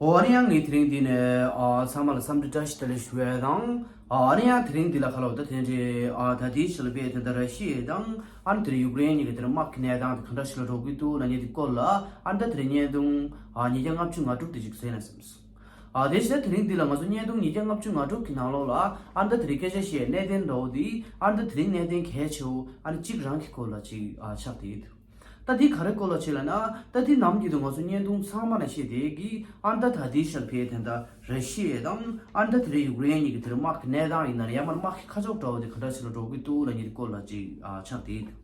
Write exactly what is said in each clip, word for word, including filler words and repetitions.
ཨོ་ཨ་ནི་ཡང་ངས་དེ་རིང་འདི་ནས་ཨ་ཚང་མ་ལ་འཚམས་འདྲི་བཀྲ་ཤིས་བདེ་ལེགས་ཞུ་ཡས་དང་། ཨ་ཨ་ནི་ཡང་དེ་རིང་འདི་ལ་ཁ་ལོ་ད་དེ་འདྲའི་ཨ་ད་ལྟའི་ཆར་ལ་བས་དེ་འདྲ་ར་ཤི་ཡ་དང་ཨ་ནི་དེ་རིང་ཡུཀ་རེན་གཉིས་ཀྱི་དེ་རིང་དམག་གི་གནས་སྟངས་དེ་ག་འདྲ་ཞིག་ལ་འགྲོ་གི་འདུག་ལབ་མཁན་དེ་སྐོར་ལ་ཨ་ནི་ད་དེ་རིང་བརྙན་ཐུང་ཨ་ཉིས་བརྒྱ་ལྔ་བཅུ་ང་དྲུག་དེ་ཅིག་གཟིགས་ན་བསམས་སོང་། ཨ་དེ་བཞིན་དེ་རིང་འདི་ལ་ང་ཚོ་བརྙན་ཐུང་ཉིས་བརྒྱ་ལྔ་བཅུ་ང་དྲུག་གི་ནང་ལོགས་ལ་ཨ་ནི་ད་དེ་རིང་སྐད་ཆ་བཤད་གནད་དོན་འདྲ་བོ་དེ་ཨ་ནི་ད་དེ་རིང་གནད་དོན་གལ་ཆེ་བོ་ཨ་ནི་གཅིག་རང་གི་སྐོར་ལ་ཅིག་ཨ་ཆགས་བསྡད་ཡོད། ད་འདི་ག་རེ་སྐོར་ལ་བྱེད་ལབ་ན། ད་འདི་ནམ་རྒྱུན་དུ་ང་ཚོ་བརྙན་ཐུང་ཚང་མ་ལ་བཤད་བསྡད་ཀྱི་ཨ་ནི་ད་ད་ལྟའི་ཆར་ཕེ་དེ་འདྲ་ར་ཤི་ཡ་དང་ཨ་ནི་ད་དེ་རིང་ཡུཀ་རེན་གཉིས་ཀྱི་དེ་རིང་དམག་གི་གནས་སྟངས་ཡིན་ན་རེད། ཡང་མིན་དམག་གི་ཁ་ཕྱོགས་འདྲ་བོ་དེ་ག་འདྲ་ཞིག་ལ་འགྲོ་གི་འདུག་ལབ་མཁན་དེ་སྐོར་ལ་ཅིག་ཨ་ཆགས་བསྡད་འདུག་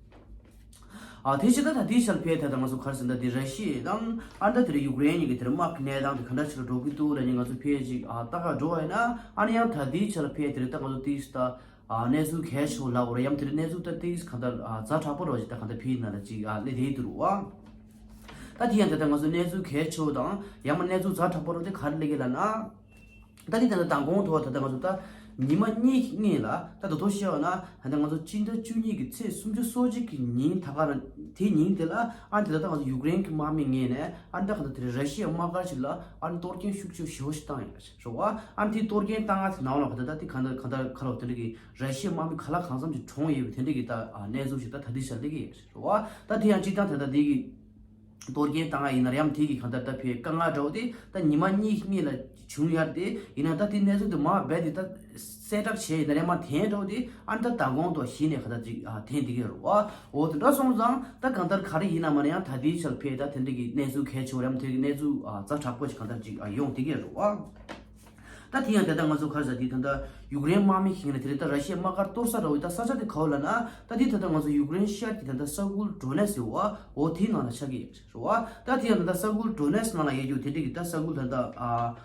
ཨ་དེ་བཞིན་ད་ད་ལྟའི་ཆར་ཕེ་ད་ད་ང་ཚོ་ག་རེ་ཟེར་ན་ད་དེ་ར་ཤི་ཡ་དང་ཨ་ནི་ད་དེ་རིང་ཡུཀ་རེན་གཉིས་ཀྱི་དེ་རིང་དམག་གི་གནས་སྟངས་དེ་ག་འདྲ་ཞིག་ལ་འགྲོ་གི་འདུག་ལབ་མཁན་ང་ཚོ་ཕེ་ཅིག་ཨ་ལྟ་ག་འགྲོ་བ་ཡིན་ན་ཨ་ནི་ཡང་ད་ལྟའི་ཆར་ཕེ་དེ་རིང་ད་ང་ཚོ་ཏིས་ད། ཨ་གནས་ཚུལ་གལ་ཆེ་བོ་ལབ་དགོས་རེད། ཡང་དེ་རིང་གནས་ཚུལ་ད་ཏིས་གང་ལྟར་ཨ་ཛ་དྲག་པོ་རོ་ཞིག་ད་གང་ལྟར་ཕི་ཡི་ནང་ལ་ཅིག་ཨ་སླེབས་བསྡད་འདུག་རུ་བ། ད་དེ་ཡང་དེ་ལྟར་ང་ཚོ་གནས་ཚུལ་གལ་ཆེ་བོ་དང་ཡང་མ་གནས་ཚུལ་ཛ་དྲག་པོ་རོ་དེ་ག་རེ་སླེབས་ཀྱི་ལབ་ན། ད་དེ་ད་ལྟ་མདང་དགོང་ཐོག་ད་ལྟ་ང་ཚོ་ད་ཉི་མ་གཉིས་སྔོན་ལ་ད་དོ་དོ་བཤད་བ་ན་ད་ལྟ་ང་ཚོ་སྤྱི་ཟླ་བཅུ་གཉིས་ཀྱི་ཚེས་སུམ་ཅུ་སོ་གཅིག་གི་ཉིན་ད་ག་ར་དེ་ཉིན་དེ་ལ་ཨ་ནི་དེ་ལ་ད་ང་ཚོ་ཡུཀ་རེན་གྱི་དམག་མི་ངོས་ནས་ཨ་ནི་ད་ག་ད་དེ་ར་ཤི་ཡ་དམག་སྒར་ཞིག་ལ་ཨ་ནི་གཏོར་སྐྱོན་ཤུགས་ཆེ་ཞེ་པོ་ཞིག་བཏང་ཡོད་རེད་བ། ཨ་ནི་དེ་གཏོར་སྐྱོན་བཏང་ཡ་དེ་ནང་ལ་ད་ད་དེ་ག་ད་ག་ད་ག་ལ་དེ་འདྲ་གི་ར་ཤི་ཡའི་དམག་མི་ག་ལ་གང་འཚམ་ཞིག་གྲོངས་ཡོད་པའི་དེ་འདྲ་གི་ད་ཨ་གནས་ཚུལ་ཞིག་ད་ད་ལྟའི་ཆར་སླེབས་ཀྱི་ཡོད་རེད་བ། ད་དེ་ཡང་སྤྱིར་བཏང་དེ་ད་དེ་གི་གཏོར་སྐྱོན་བཏང་ཡ་ཡིན་ན་རེད་ཡང་དེ་གི་གང་ལྟར་ད་ཕའི་དཀའ་ངལ་འདྲ་བོ་དེ་ད་ཉི་མ་གཉིས་སྔོན་ལ་བྱུང་ཡ་དེ་ཡིན་ན་ད་དེ་གནས་ཚུལ་དེ་མ་རྦད་དེ་ད་གསལ་བསྒྲགས་བྱས་ཡིན་ན་རེད་མ་དེ་འདྲ་བོ་དེ་ཨ་ནི་ད་མདང་དགོང་དུ་གཞི་ནས་ག་ད་ཅིག་ཨ་དེ་འདི་གི་རེད་བ། འོ་དེ་འདྲ་སོང་ཙང་ད་གང་ལྟར་ག་རེ་ཡིན་ན་མ་རེད་ཡང་ད་དེའི་ཆར་ཕའི་ད་དེ་འདྲ་གི་གནས་ཚུལ་གལ་ཆེ་བོ་རེད་མ་དེ་གི་གནས་ཚུལ་ཨ་ཛ་དྲག་པོ་ཞིག་གང་ལྟར་ཅིག་ཨ་ཡོང་འདི་གི་རེད་བ། ད་དེ་ཡང་དེ་ལྟར་ང་ཚོ་ག་རེ་ཟེར་དེ་ད་ལྟ་ཡུཀ་རེན་དམག་མི་ཞིག་ནས་དེ་རེད་ད་ར་ཤི་ཡའི་དམག་སྒར་གཏོར་ས་འདྲ་བོ་ད་ས་ཆ་དེ་ག་བ་ལབ་ན་ད་དེ་ད་ལྟ་ང་ཚོ་ཡུཀ་རེན་ཤར་གྱི་ད་ལྟ་ས་ཁུལ་ཌོ་ནེ་སི་ཟེར་བ་འོ་དེའི་ནང་ལ་ཆགས་ཀྱི་ཡོད་རེད་བ། ད་དེ་ཡང་ད་ལྟ་ས་ཁུལ་ཌོ་ནེ་སི་ནང་ལ་ཡོད་རྒྱུ་དེ་འདྲ་གི་ད་ས་ཁུལ་ད་ལྟ་ཨ་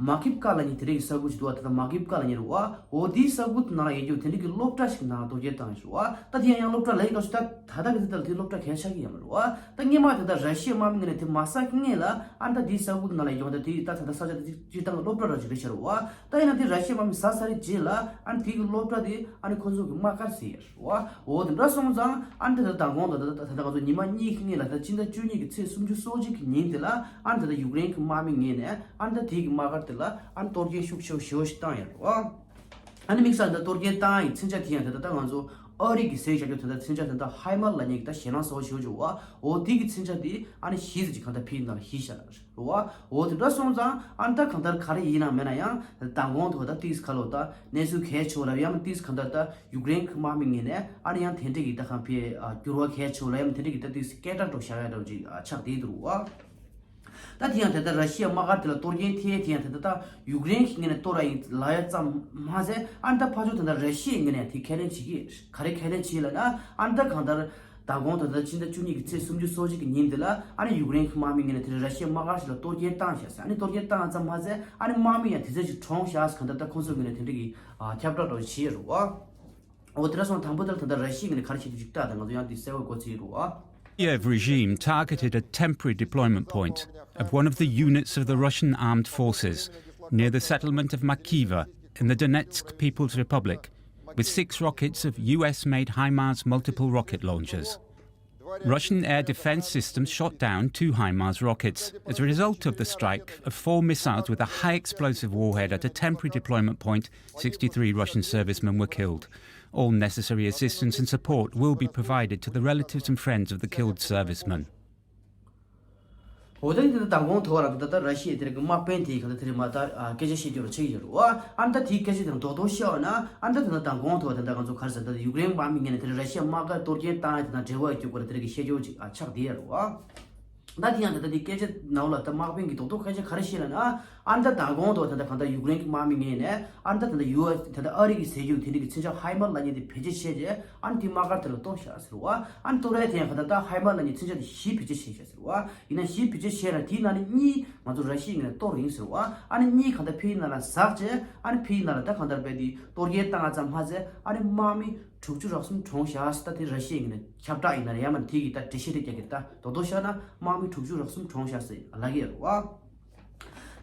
མ་ཁིབ་ཀ་ལབ་མཁན་དེ་འདྲ་གི་ས་ཁུལ་ཞིག་འདུག་བ། ད་ལྟ་མ་ཁིབ་ཀ་ལབ་མཁན་རེད་བ། འོ་དེའི་ས་ཁུལ་ནང་ལ་ཡོད་རྒྱུ་དེ་འདྲ་གི་སློབ་གྲྭ་ཞིག་ནང་ལ་གཏོར་སྐྱོན་བཏང་ཡོད་རེད་བ། ད་དེ་ཡང་ཡང་སློབ་གྲྭ་ལབ་ཡོད་ད་ད་ད་གི་ད་ལྟ་དེ་སློབ་གྲྭ་གལ་ཆགས་ཀྱི་ཡོད་མ་རེད་བ། ད་སྔོན་མ་ད་ལྟ་ར་ཤི་ཡའི་དམག་མི་ངོས་ནས་དེ་མ་ཟ་གི་སྔོན་ལ་ཨ་ནི་ད་དེའི་ས་ཁུལ་ནང་ལ་ཡོང་ད་དེ་ད་ད་ལྟ་ས་ཆ་དེ་སྤྱིར་བཏང་གི་སློབ་གྲྭ་ར་ཅིག་རེད་ཤག་རེད་བ། ད་ཡིན་ན་དེ་ར་ཤི་ཡའི་དམག་མི་ཟ་ཚར་རྗེས་ལ་ཨ་ནི་དེ་གི་སློབ་གྲྭ་དེ་ཨ་ནི་ཁོ་ཚོ་གི་དམག་སྒར་ཟེར་ཡ་རེད་བ། འོ་དེ་འདྲ་སོང་ཙང་ཨ་ནི་ད་ད་མདང་དགོང་ད་ད་ད་ད་ད་ང་ཚོ་ཉི་མ་གཉིས་སྔོན་ལ་ད་སྤྱི་ཟླ་བཅུ་གཉིས་ཀྱི་ཚེས་སུམ་ཅུ་སོ་གཅིག་གི་ཉིན་དེ་ལ་ཨ་ནི་ད་ད་ཡུཀ་རེན་གྱི་དམག་མི་ངོས་ནས་ཨ་ནི་ད་དེ་གི་དམག་སྒར་དེ་ལ་ཨ་ནི་གཏོར་སྐྱོན་ཤུགས་ཆེ་བོ་ཞེ་པོ་ཞིག་བཏང་ཡ་རེད་བ། ཨ་ནི་དམིགས་བསལ་ད་གཏོར་སྐྱོན་བཏང་ཡི་མཚོན་ཆ་དེ་ཡང་ད་ད་ད་ང་ཚོ་ཨ་རི་གི་ཟས་བཞག་རྒྱུ་ད་ད་མཚོན་ཆ་ད་ད་ཧའི་མར་ལབ་མཁན་གྱི་ད་ཞེད་སྣང་ཚ་བོ་ཞེ་པོ་ཅིག་ཡོད་བ། འོ་དེ་གི་མཚོན་ཆ་དེ་ཨ་ནི་ཞིག་ཙམ་ཅིག་གང་ལྟར་ཕི་ནང་ལ་ཞིག་བཞག་རེད་བ། འོ་དེ་འདྲ་སོང་ཙང་ཨ་ནི་ད་གང་ལྟར་ག་རེ་ཡིན་ན་མེད་ན་ཡང་མདང་དགོང་དུ་ད་ཏིག་ཁ་ལོ་ད་གནས་ཚུལ་གལ་ཆེ་བོ་ལ་ཡང་ཏིག་གང་ལྟར་ད་ཡུཀ་རེན་གྱི་དམག་མི་ངོས་ནས་ཨ་ནི་ཡང་དེ་འདྲ་གི་ད་གང་ཕི་འགྱུར་བ་གལ་ཆེ་བོ་ལ་ཡང་དེ་འདྲ་གི་ད་ཏིག་སྐད་གྲགས་འགྲོ་བཞག་ཡ་འདྲ་བོ་ཅིག་ཆགས་བསྡད་འདུག་བ། ད་དེ་ཡང་དེ་ལྟར་ར་ཤི་ཡའི་དམག་སྒར་དེ་ལ་གཏོར་སྐྱོན་ཐེབས་དེ་ཡང་དེ་ལྟར་ད་ཡུཀ་རེན་གྱི་ངོས་ནས་གཏོར་ར་ཡིན་ལབ་ཡ་ཙམ་མ་ཟད་ཨ་ནི་ད་ཕར་ཕྱོགས་དེ་ལྟར་ར་ཤི་ཡའི་ངོས་ནས་དེ་ཁས་ལེན་བྱེད་ཀྱི་ཡོད། ག་རེ་ཁས་ལེན་བྱེད་ལབ་ན་ཨ་ནི་ད་གང་ལྟར་མདང་དགོང་དེ་ལྟར་ཕྱི་ཟླ་བཅུ་གཉིས་ཀྱི་ཚེས་སུམ་ཅུ་སོ་གཅིག་གི་ཉིན་དེ་ལ་ཨ་ནི་ཡུཀ་རེན་གྱི་དམག་མི་ངོས་ནས་དེ་ལྟར་ར་ཤི་ཡའི་དམག་སྒར་ཞིག་ལ་གཏོར་སྐྱོན་བཏང་བཞག་ཟེར། ཨ་ནི་གཏོར་སྐྱོན་བཏང་ཡ་ཙམ་མ་ཟད་ཨ་ནི་དམག་མི་ཡང་དེ་ཚོ་ཞིག་གྲོངས་བཞག་ཟེར། གང་ལྟར་ད་ཁོང་ཚོའི་ངོས་ནས་དེ་འདྲ་གི་ཁྱབ་བསྒྲགས་འདྲ་བོ་བྱས་ཡོད་རེད་བ། འོ་དེ་འདྲ་སོང་དང་པོ་དེར་ད་ལྟ་ར་ཤི་ཡའི་ངོས་ནས་ག་རེ་བྱེད་དུ་འཇུག་ད་ད་ང་ཚོ་ཡང་དེ་གསལ་བོ་གོ་ཚིག་རུ་ཨ། Kiev regime targeted a temporary deployment point of one of the units of the Russian armed forces near the settlement of Makiiva in the Donetsk People's Republic with six rockets of U S-made HIMARS multiple rocket launchers. Russian air defense systems shot down two HIMARS rockets. As a result of the strike of four missiles with a high explosive warhead at a temporary deployment point, sixty-three Russian servicemen were killed. All necessary assistance and support will be provided to the relatives and friends of the killed servicemen. འོ་ད་ནི་དེ་ད་མདང་དགོང་ཐོག་ར་ད་ད་ར་ཤི་ཡའི་དེ་རིང་གི་དམག་དཔོན་དེའི་ག་ད་དེ་རིང་མ་ད་སྐད་ཆ་བཤད་རྒྱུ་ར་ཆེ་གི་ཡོད་རེད་བ། ཨ་ནི་ད་དེའི་སྐད་ཆ་དེ་རྡོག་རྡོག་བཤད་བ་ན་ཨ་ནི་ད་དེ་ད་མདང་དགོང་ཐོག་དེ་ད་ང་ཚོ་ག་རེ་ཟེར་ད་ཡུཀ་རེན་དམག་མི་ངོས་ནས་དེ་རིང་ར་ཤི་ཡའི་དམག་སྒར་གཏོར་སྐྱོན་བཏང་ཡ་དེ་དང་འབྲེལ་བ་ཡོད་རྒྱུ་སྐོར་ལ་དེ་རིང་གི་བཤད་རྒྱུ་ཅིག་ཆགས་བསྡད་ཡོད་རེད་བ། ད་དེ་ཡང་ད་ལྟ་དེ་སྐད་ཆ་ནང་ལ་ད་དམག་དཔོན་གྱིས་རྡོག་རྡོག་སྐད་ཆ་ག་རེ་བཤད་ལབ་ན། ཨ་ནི་ད་མདང་དགོང་དུ་ད་ལྟ་གང་ལྟར་ཡུཀ་རེན་གྱི་དམག་མི་ངོས་ནས་ཨ་ནི་ད་ད་ལྟ་ཡུ་ཨེས་ད་ལྟ་ཨ་རི་གི་ཟེར་རྒྱུ་དེ་འདྲ་གི་མཚོན་ཆ་ཧའི་མར་ལབ་མཁན་དེ་བེད་སྤྱོད་བྱས་རྗེས་ཨ་ནི་དེ་དམག་སྒར་དེ་ལ་གཏོར་བཞག་ཟེར་བ། ཨ་ནི་གཏོར་ཡ་དེ་ཡང་གང་ལྟར་ད་ཧའི་མར་ལབ་མཁན་མཚོན་ཆ་དེ་བཞི་བེད་སྤྱོད་བྱས་བཞག་ཟེར་བ། ཡིན་ན་བཞི་བེད་སྤྱོད་བྱས་ན་དེའི་ནང་ནས་གཉིས་ང་ཚོ་ར་ཤི་ཡའི་ངོས་ནས་གཏོར་ཡིན་ཟེར་བ། ཨ་ནི་གཉིས་གང་ལྟར་ཕི་ཡི་ནང་ལ་ཟག་བྱས་ཨ་ནི་ཕི་ཡི་ནང་ལ་ད་གང་ལྟར་བས་དེ་གཏོར་སྐྱོན་བཏང་ཙམ་མ་ཟད་ཨ་ནི་དམག་མི་དྲུག་ཅུ་རེ་གསུམ་གྲོངས་བཞག་ཟེར། ད་དེ་ར་ཤི་ཡའི་ངོས་ནས་ཁྱབ་བསྒྲགས་ཡིན་ན་རེད་ཡང་མིན་དེ་གི་ད་འགྲེལ་བཤད་རེ་རྒྱག་གི་རེད། ད་རྡོག་རྡོག་བཤད་ན་དམག་མི་དྲུག་ཅུ་རེ་གསུམ་གྲོངས་བཞག་ཟེར་ལབ་ཀྱི་ཡོད་རེད་བ།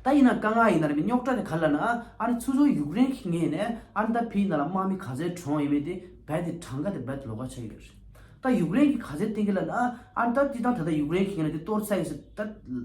ད་ཡིན་ན་དཀའ་ངལ་ཡིན་ན་རེད་མིན་རྙོག་དྲ་དེ་ག་རེ་ལབ་ན་ཨ་ནི་ཚུར་ཚུར་ཡུཀ་རེན་གྱི་ངོས་ནས་ཨ་ནི་ད་ཕི་ཡི་ནང་ལ་དམག་མི་ག་ཚོད་གྲོངས་ཡོད་མེད་དེ་རྦད་དེ་གྲངས་ཀ་དེ་རྦད་དེ་ལོགས་ཀ་ཆགས་ཀྱི་ཡོད་རེད། ད་ཡུཀ་རེན་གྱི་ག་ཚད་བསྟན་གྱི་ལབ་ན། ཨ་ནི་ད་དེ་དང་ད་ལྟ་ཡུཀ་རེན་གྱི་ངོས་ནས་དེ་གཏོར་ཚར་ཡིན་ཟེར། ད་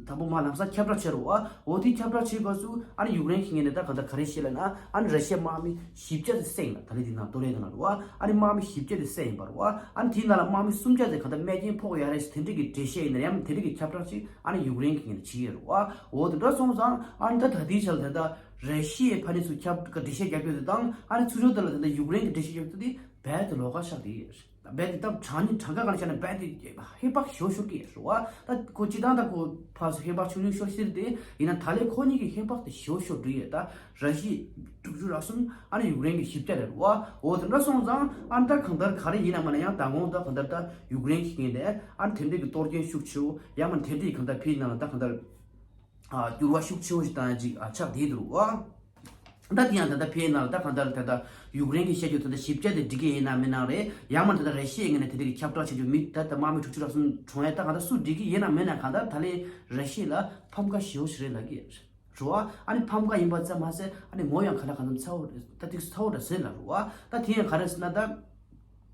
དང་པོ་མ་ལམ་སང་ཁྱབ་བསྒྲགས་བྱས་རེད་བ། འོ་དེ་ཁྱབ་བསྒྲགས་བྱེད་སྐབས་སུ་ཨ་ནི་ཡུཀ་རེན་གྱི་ངོས་ནས་ད་གང་ལྟར་ག་རེ་བཤད་ལབ་ན། ཨ་ནི་ར་ཤི་ཡའི་དམག་མི་བཞི་བརྒྱ་དེ་བསད་ཡིན་ལ། ད་ལྟ་དེ་ནང་ཏོག་རེ་དེ་ནང་རེད་བ། ཨ་ནི་དམག་མི་བཞི་བརྒྱ་དེ་བསད་ཡིན་པ་རེད་བ། ཨ་ནི་དེའི་ནང་ལ་དམག་མི་སུམ་བརྒྱ་དེ་གང་ལྟར་རྨས་སྐྱོན་ཕོག་ཡོད་རེད་ཟེར། དེ་འདྲ་གི་འགྲེལ་བཤད་ཡིན་ན་ཡང་དེ་འདྲ་གི་ཁྱབ་བསྒྲགས་ཅིག་ཨ་ནི་ཡུཀ་རེན་གྱི་ངོས་ནས་བྱེད་ཀྱི་ཡོད་རེད་བ། འོ་དེ་འདྲ་སོང་ཙང་ཨ་ནི་ད་ད་ལྟའི་ཆར་ལ་ད་ལྟ་ར་ཤི་ཡའི་ཕ་ནས་ཚུར་ཁྱབ་འགྲེལ་བཤད་རྒྱག་རྒྱུ་དེ་དང་། ཨ་ནི་ཚུར་ཕྱོགས་དེ་ལ་ད་ལྟ་ཡུཀ་རེན་གྱི་འགྲེལ་བཤད་རྒྱག་རྒྱུ་དེ་རྦད་དེ་ལོགས་ཀ་ཆགས་བསྡད་ཡོད་རེད། རྦད་དེ་ད་དྲང་ནི་དྲང་ག་ག་ལ་བྱས་ན་རྦད་དེ་ཧེ་བག་ཞེ་པོ་ཤོར་གྱི་ཡོད་རེད་བ། ད་ཁོ་སྤྱིར་བཏང་ད་ཁོ་ཕར་ཚུར་ཧེ་བག་ཆུང་ཆུང་ཤོར་སྲིད་དེ། ཡིན་ན་ད་ལན་ཁོ་གཉིས་ཀྱི་ཧེ་བག་དེ་ཞེ་པོ་ཤོར་འགྲོ་ཡོད། ད་ར་ཤི་ཡ་དྲུག་ཅུ་རེ་གསུམ། ཨ་ནི་ཡུཀ་རེན་གྱི་བཞི་བརྒྱ་རེད་བ། འོ་དེ་འདྲ་སོང་ཙང་ཨ་ནི་ད་གང་ལྟར་ག་རེ་ཡིན་ན་མིན་ན་ཡང་མདང་དགོང་ད་གང་ལྟར་ད་ཡུཀ་རེན་གྱི་ངོས་ནས་ཨ་ནི་དེ་འདྲའི་གི་གཏོར་སྐྱོན་ཤུགས་ཆེ་བོ། ཡང་མིན་དེ་འདྲའི་གང་ལྟར་ཕའི་ནང་ལ་ད་གང་ལྟར་ཨ་འགྱུར་བ་ཤུགས་ཆེ་བོ་ཞིག་བཏང་ཡ་ཅིག་ཨ་ཆགས་བསྡད་འདུག་བ། ད་དེ་ཡང་ད་ལྟ་ཕའི་ནང་ལ་ད་གང་ལྟར་ད་ལྟ་ཡུཀ་རེན་གྱིས་བཤད་རྒྱུ་ད་ལྟ་བཞི་བརྒྱ་དེ་འགྲིག་གི་ཡིན་ན་མིན་ན་རེད། ཡང་མིན་ད་ལྟ་ར་ཤི་ཡའི་ངོས་ནས་དེ་འདྲ་གི་ཁྱབ་བསྒྲགས་བྱེད་རྒྱུ་མི་ད་ལྟ་དམག་མི་དྲུག་ཅུ་རེ་གསུམ་གྲོངས་ཡ་ད་གང་ལྟར་སུ་འགྲིག་གི་ཡིན་ན་མིན་ན། གང་ལྟར་ད་ལན་ར་ཤི་ཡ་ལ་ཕམ་ཁ་ཞེ་པོ་ཞིག་རེད་ལབ་ཀྱི་རེད་བ། ཨ་ནི་ཕམ་ཁ་ཡིན་པ་ཙམ་མ་ཟད་ཨ་ནི་ངོ་ཡང་ག་ལ་གང་འཚམ་ཚ་བོ་རེད། ད་ཏིག་ཚ་བོ་འདྲ་ཟེར་ལབ་རེད་བ། ད་དེ་ཡང་ག་རེ་ཟེར་ན་ད།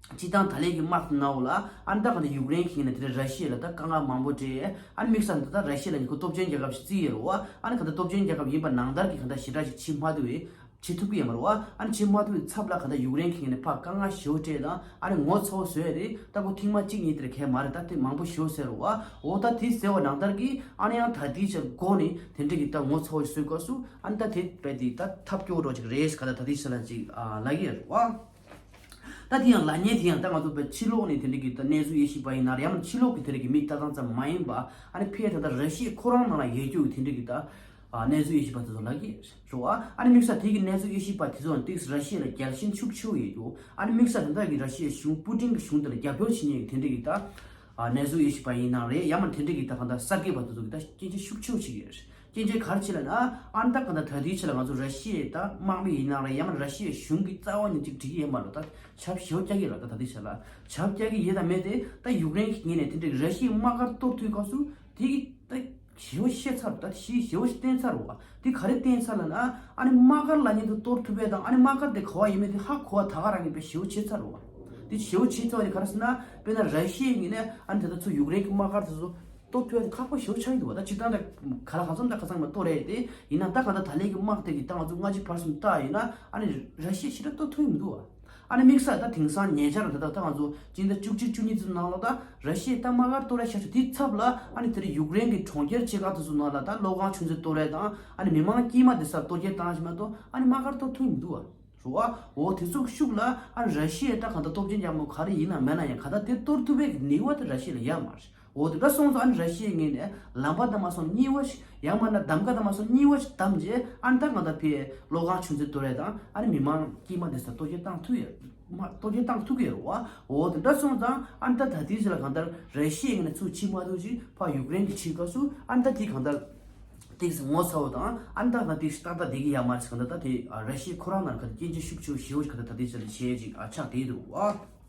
སྤྱིར་བཏང་ད་ལན་གྱི་དམག་དེ་ནང་ལ་ཨ་ནི་ད་གང་ལྟར་ཡུཀ་རེན་གྱི་ངོས་ནས་དེ་འདྲ་ར་ཤི་ཡ་ལ་ད་དཀའ་ངལ་མང་པོ་སྤྲད། ཨ་ནི་དམིགས་བསལ་ད་ལྟ་ར་ཤི་ཡ་ལ་ཉེ་ཁོ་སྟོབས་ཆེན་རྒྱལ་ཁབ་ཞིག་བརྩིས་ཡོད་རེད་བ། ཨ་ནི་གང་ལྟར་སྟོབས་ཆེན་རྒྱལ་ཁབ་ཡིན་པ་ནང་ལྟར་གྱི་གང་ལྟར་ཞེ་དྲག་ཞིག་བྱེད་མ་ཐུབ་པའི་བྱེད་ཐུབ་ཀྱི་ཡོད་མ་རེད་བ། ཨ་ནི་བྱེད་མ་ཐུབ་པའི་ཚབ་ལ་གང་ལྟར་ཡུཀ་རེན་གྱི་ངོས་ནས་ཕར་དཀའ་ངལ་ཞེ་པོ་སྤྲད་དང་། ཨ་ནི་ངོ་ཚ་བོ་བཟོས་རེད། ད་ཁོ་ཐེངས་མ་གཅིག་གཉིས་དེར་གས་མ་རེད། ད་དེ་མང་པོ་ཞེ་པོ་ཟེར་རེད་བ། འོ་ད་དེ་ཟེར་བ་ནང་ལྟར་གྱི་ཨ་ནི་ཡང་ད་དེའི་ཆར་འགོ་ནས་དེ་འདྲ་གི་ད་ངོ་ཚ་བོ་བཟོས་སྐབས་སུ་ཨ་ནི་ད་དེ་རྦད་དེ་ད་ཐབས་སྐྱོ་བོ་འདྲ་ཅིག་རེད་ཟེར་ག་ད་ད་དེའི་ཆར་ལ་ཅིག་ཨ་ལབ་ཀྱི་ཡོད་རེད་བ། ད་དེ་ཡང་ལབ་མཁན་དེ་ཡང་ད་ང་ཚོ་བོད་ཕྱི་ལོགས་ནས་དེ་འདྲ་གི་ད་གནས་ཚུལ་དབྱེ་ཞིབ་པ་ཡིན་ན་རེད། ཡང་ན་ཕྱི་ལོགས་ཀྱི་དེ་འདྲ་གི་མི་ལྟ་སྟངས་ཙམ་མ་ཡིན་པ། ཨ་ནི་ཕར་ད་ལྟ་ར་ཤི་ཡ་ཁོ་རང་ནང་ལ་ཡོད་རྒྱུ་གི་དེ་འདྲ་གི་ད་ཨ་གནས་ཚུལ་དབྱེ་ཞིབ་པ་དེ་ཚོ་ལབ་ཀྱི་རེད་བ། ཨ་ནི་དམིགས་བསལ་དེ་གི་གནས་ཚུལ་དབྱེ་ཞིབ་པ་དེ་ཚོ་ཡང་ཏིག་ར་ཤི་ཡ་ལ་རྒྱལ་ཞེན་ཤུགས་ཆེ་བོ་ཡོད་རྒྱུ། ཨ་ནི་དམིགས་བསལ་ད་ལྟ་གི་ར་ཤི་ཡའི་གཞུང་པུ་ཏིན་གྱི་གཞུང་དེ་ལ་རྒྱབ་སྐྱོར་བྱེད་མཁན་གྱི་དེ་འདྲ་གི་ད་ཨ་གནས་ཚུལ་དབྱེ་ཞིབ་པ་ཡིན་ན་རེད། ཡང་མིན་དེ་འདྲ་གི་ད་གང་ལྟར་གསར་འགོད་པ་དེ་ཚོ་གི་ད་སྐད་ཆ་ཤུགས་ཆེ་བོ་བྱེད་ཀྱི་ཡོད་རེད། སྐྱེན་ཆེན་ག་རེ་བྱེད་ལབ་ན། ཨ་ནི་ད་གང་ལྟར་ད་ལྟའི་ཆ་ལ་ང་ཚོ་ར་ཤི་ཡའི་ད་དམག་མི་ཡིན་ན་རེད། ཡང་མིན་ར་ཤི་ཡའི་གཞུང་གི་རྩ་བ་ནས་ཅིག་འགྲིག་གི་ཡོད་མ་རེད། ད་ཆབ་ཞེ་པོ་རྒྱག་གི་རེད། ད་ད་ལྟའི་ཆ་ལ་ཆབ་རྒྱག་གི་ཡོད་དང་མེད་དེ། ད་ཡུཀ་རེན་གྱི་ངོས་ནས་དེ་འདྲའི་ར་ཤི་ཡའི་དམག་སྒར་གཏོར་ཐུབ་སྐབས་སུ་དེ་གི་ད་ཞེ་པོ་བཤད་ཚར། ད་ཞེ་ཞེ་པོ་ཞིག་བསྟན་ཚར་བ། དེ་ག་རེ་བསྟན་ཚར་ལབ་ན། ཨ་ནི་དམག་སྒར་ལབ་མཁན་དེ་གཏོར་ཐུབ་པས་དང་། ཨ་ནི་དམག་སྒར་དེ་ག་པར་ཡིན་མིན་དེ་ཧ་གོ་བ་ད་ག་རང་གིས་དཔེ་ཞེ་པོ་བྱས་ཚར་བ། དེ་ཞེ་པོ་བྱས་ཚར་བ་དེ་ག་རེ་ཟེར་ན། དཔེར་ན་ར་ཤི་ཡའི་ངོས་ནས་ཨ་ནི་དེ་ད་ཚུར་ཡུཀ་རེན་གྱི་དམག་སྒར་དེ་ཚོ་གཏོར་ཐུབ་ཡ་དེ་ཁག་པོ་ཞེ་པོ་ཆགས་ཀྱི་འདུག་བ། ད་སྤྱིར་བཏང་ད་ག་ལ་གང་འཚམ་ད་ཁ་སང་མ་གཏོར་རེད་དེ། ཡིན་ན་ད་གང་ལྟར་ད་ལན་གྱི་དམག་དེ་གི་ད་ང་ཚོ་སྔ་ཕྱི་བར་གསུམ་བལྟ་ཡིན་ན། ཨ་ནི་ར་ཤི་ཡས་ཞེ་དྲག་གཏོར་ཐུབ་ཡི་མི་འདུག་བ། ཨ་ནི་དམིགས་བསལ་ད་དེང་སང་ཉེ་ཆར་ད་ད་ད་ང་ཚོ་སྤྱི་ཟླ་བཅུ་གཅིག་བཅུ་གཉིས་ཚོ་ནང་ལ་ད་ར་ཤི་ཡས་ད་དམག་སྒར་གཏོར་ར་ཤག་ཤག་དེའི་ཚབ་ལ་ཨ་ནི་དེ་རིང་ཡུཀ་རེན་གྱི་གྲོང་ཁྱེར་ཆེ་ཁག་དེ་ཚོ་ནང་ལ་ད་གློག་ཁང་ཆུ་མཛོད་གཏོར་རེས་དང་། ཨ་ནི་མི་མང་དཀྱུས་མ་དེ་ཚོ་གཏོར་རྒྱག་བཏང་ཞིག་མ་གཏོགས་ཨ་ནི་དམག་སྒར་གཏོར་ཐུབ་ཡི་མི་འདུག་བ། རེད་བ། འོ་དེ་ཚོ་ཤུགས་ལ་ཨ་ནི་ར་ཤི་ཡས་ད་གང་ལྟར་སྟོབས་ཆེན་རྒྱ་མོ་ག་རེ་ཡིན་ན་མིན་ན་ཡང་གང་ལྟར་དེ་གཏོར་ཐུབ་པའི་ནུས་པ་དེ་ར་ཤི་ཡ་ལ་ཡོད་མ་རེད། འོ་དེ་འདྲ་སོང་ཙང་ཨ་ནི་ར་ཤི་ཡའི་ངོས་ནས་ལམ་པ་དང་མ་སོང་གཉིས་པ་ཞིག་ཡང་མིན་ན་གདམ་ག་དང་མ་སོང་གཉིས་པ་ཞིག་བདམས་རྗེས། ཨ་ནི་ད་གང་ལྟར་ཕའི་གློག་ཁང་ཆུ་མཛོད་གཏོར་རེས་དང་། ཨ་ནི་མི་མང་དཀྱུས་མ་དེ་ཚོ་གཏོར་རྒྱག་བཏང་ཐུབ་ཡོད་མ། གཏོར་རྒྱག་བཏང་ཐུབ་ཀྱི་ཡོད་རེད་བ། འོ་དེ་འདྲ་སོང་ཙང་ཨ་ནི་ད་ད་ལྟའི་ཆ་ལ་གང་ལྟར་ར་ཤི་ཡའི་ངོས་ནས་ཚུར་ཕྱིན་མ་ཐུབ་ཅིག་ཕར་ཡུཀ་རེན་གྱིས་ཁྲིད་སྐབས་སུ་ཨ་ནི་ད་དེ་གང་ལྟར་ཏིག་ཙམ་ངོ་ཚ་བོ་དང་། ཨ་ནི་ད་གང་ལྟར་ཏིག་ཙམ་ཏག་ཏག་བསྡད་ཀྱི་ཡོད་མ་རེད་ཟེར། གང་ལྟར་ད་དེ་ར་ཤི་ཡ་ཁོ་རང་ནང་ག་ད་སྐྱོན་བརྗོད་ཤུགས་ཆེ་བོ་ཞེ་པོ་ཞིག་ག་ད་ད་ལྟའི་ཆ་ལ་བྱས་ཅིག་ཆགས་བསྡད་འདུག་བ།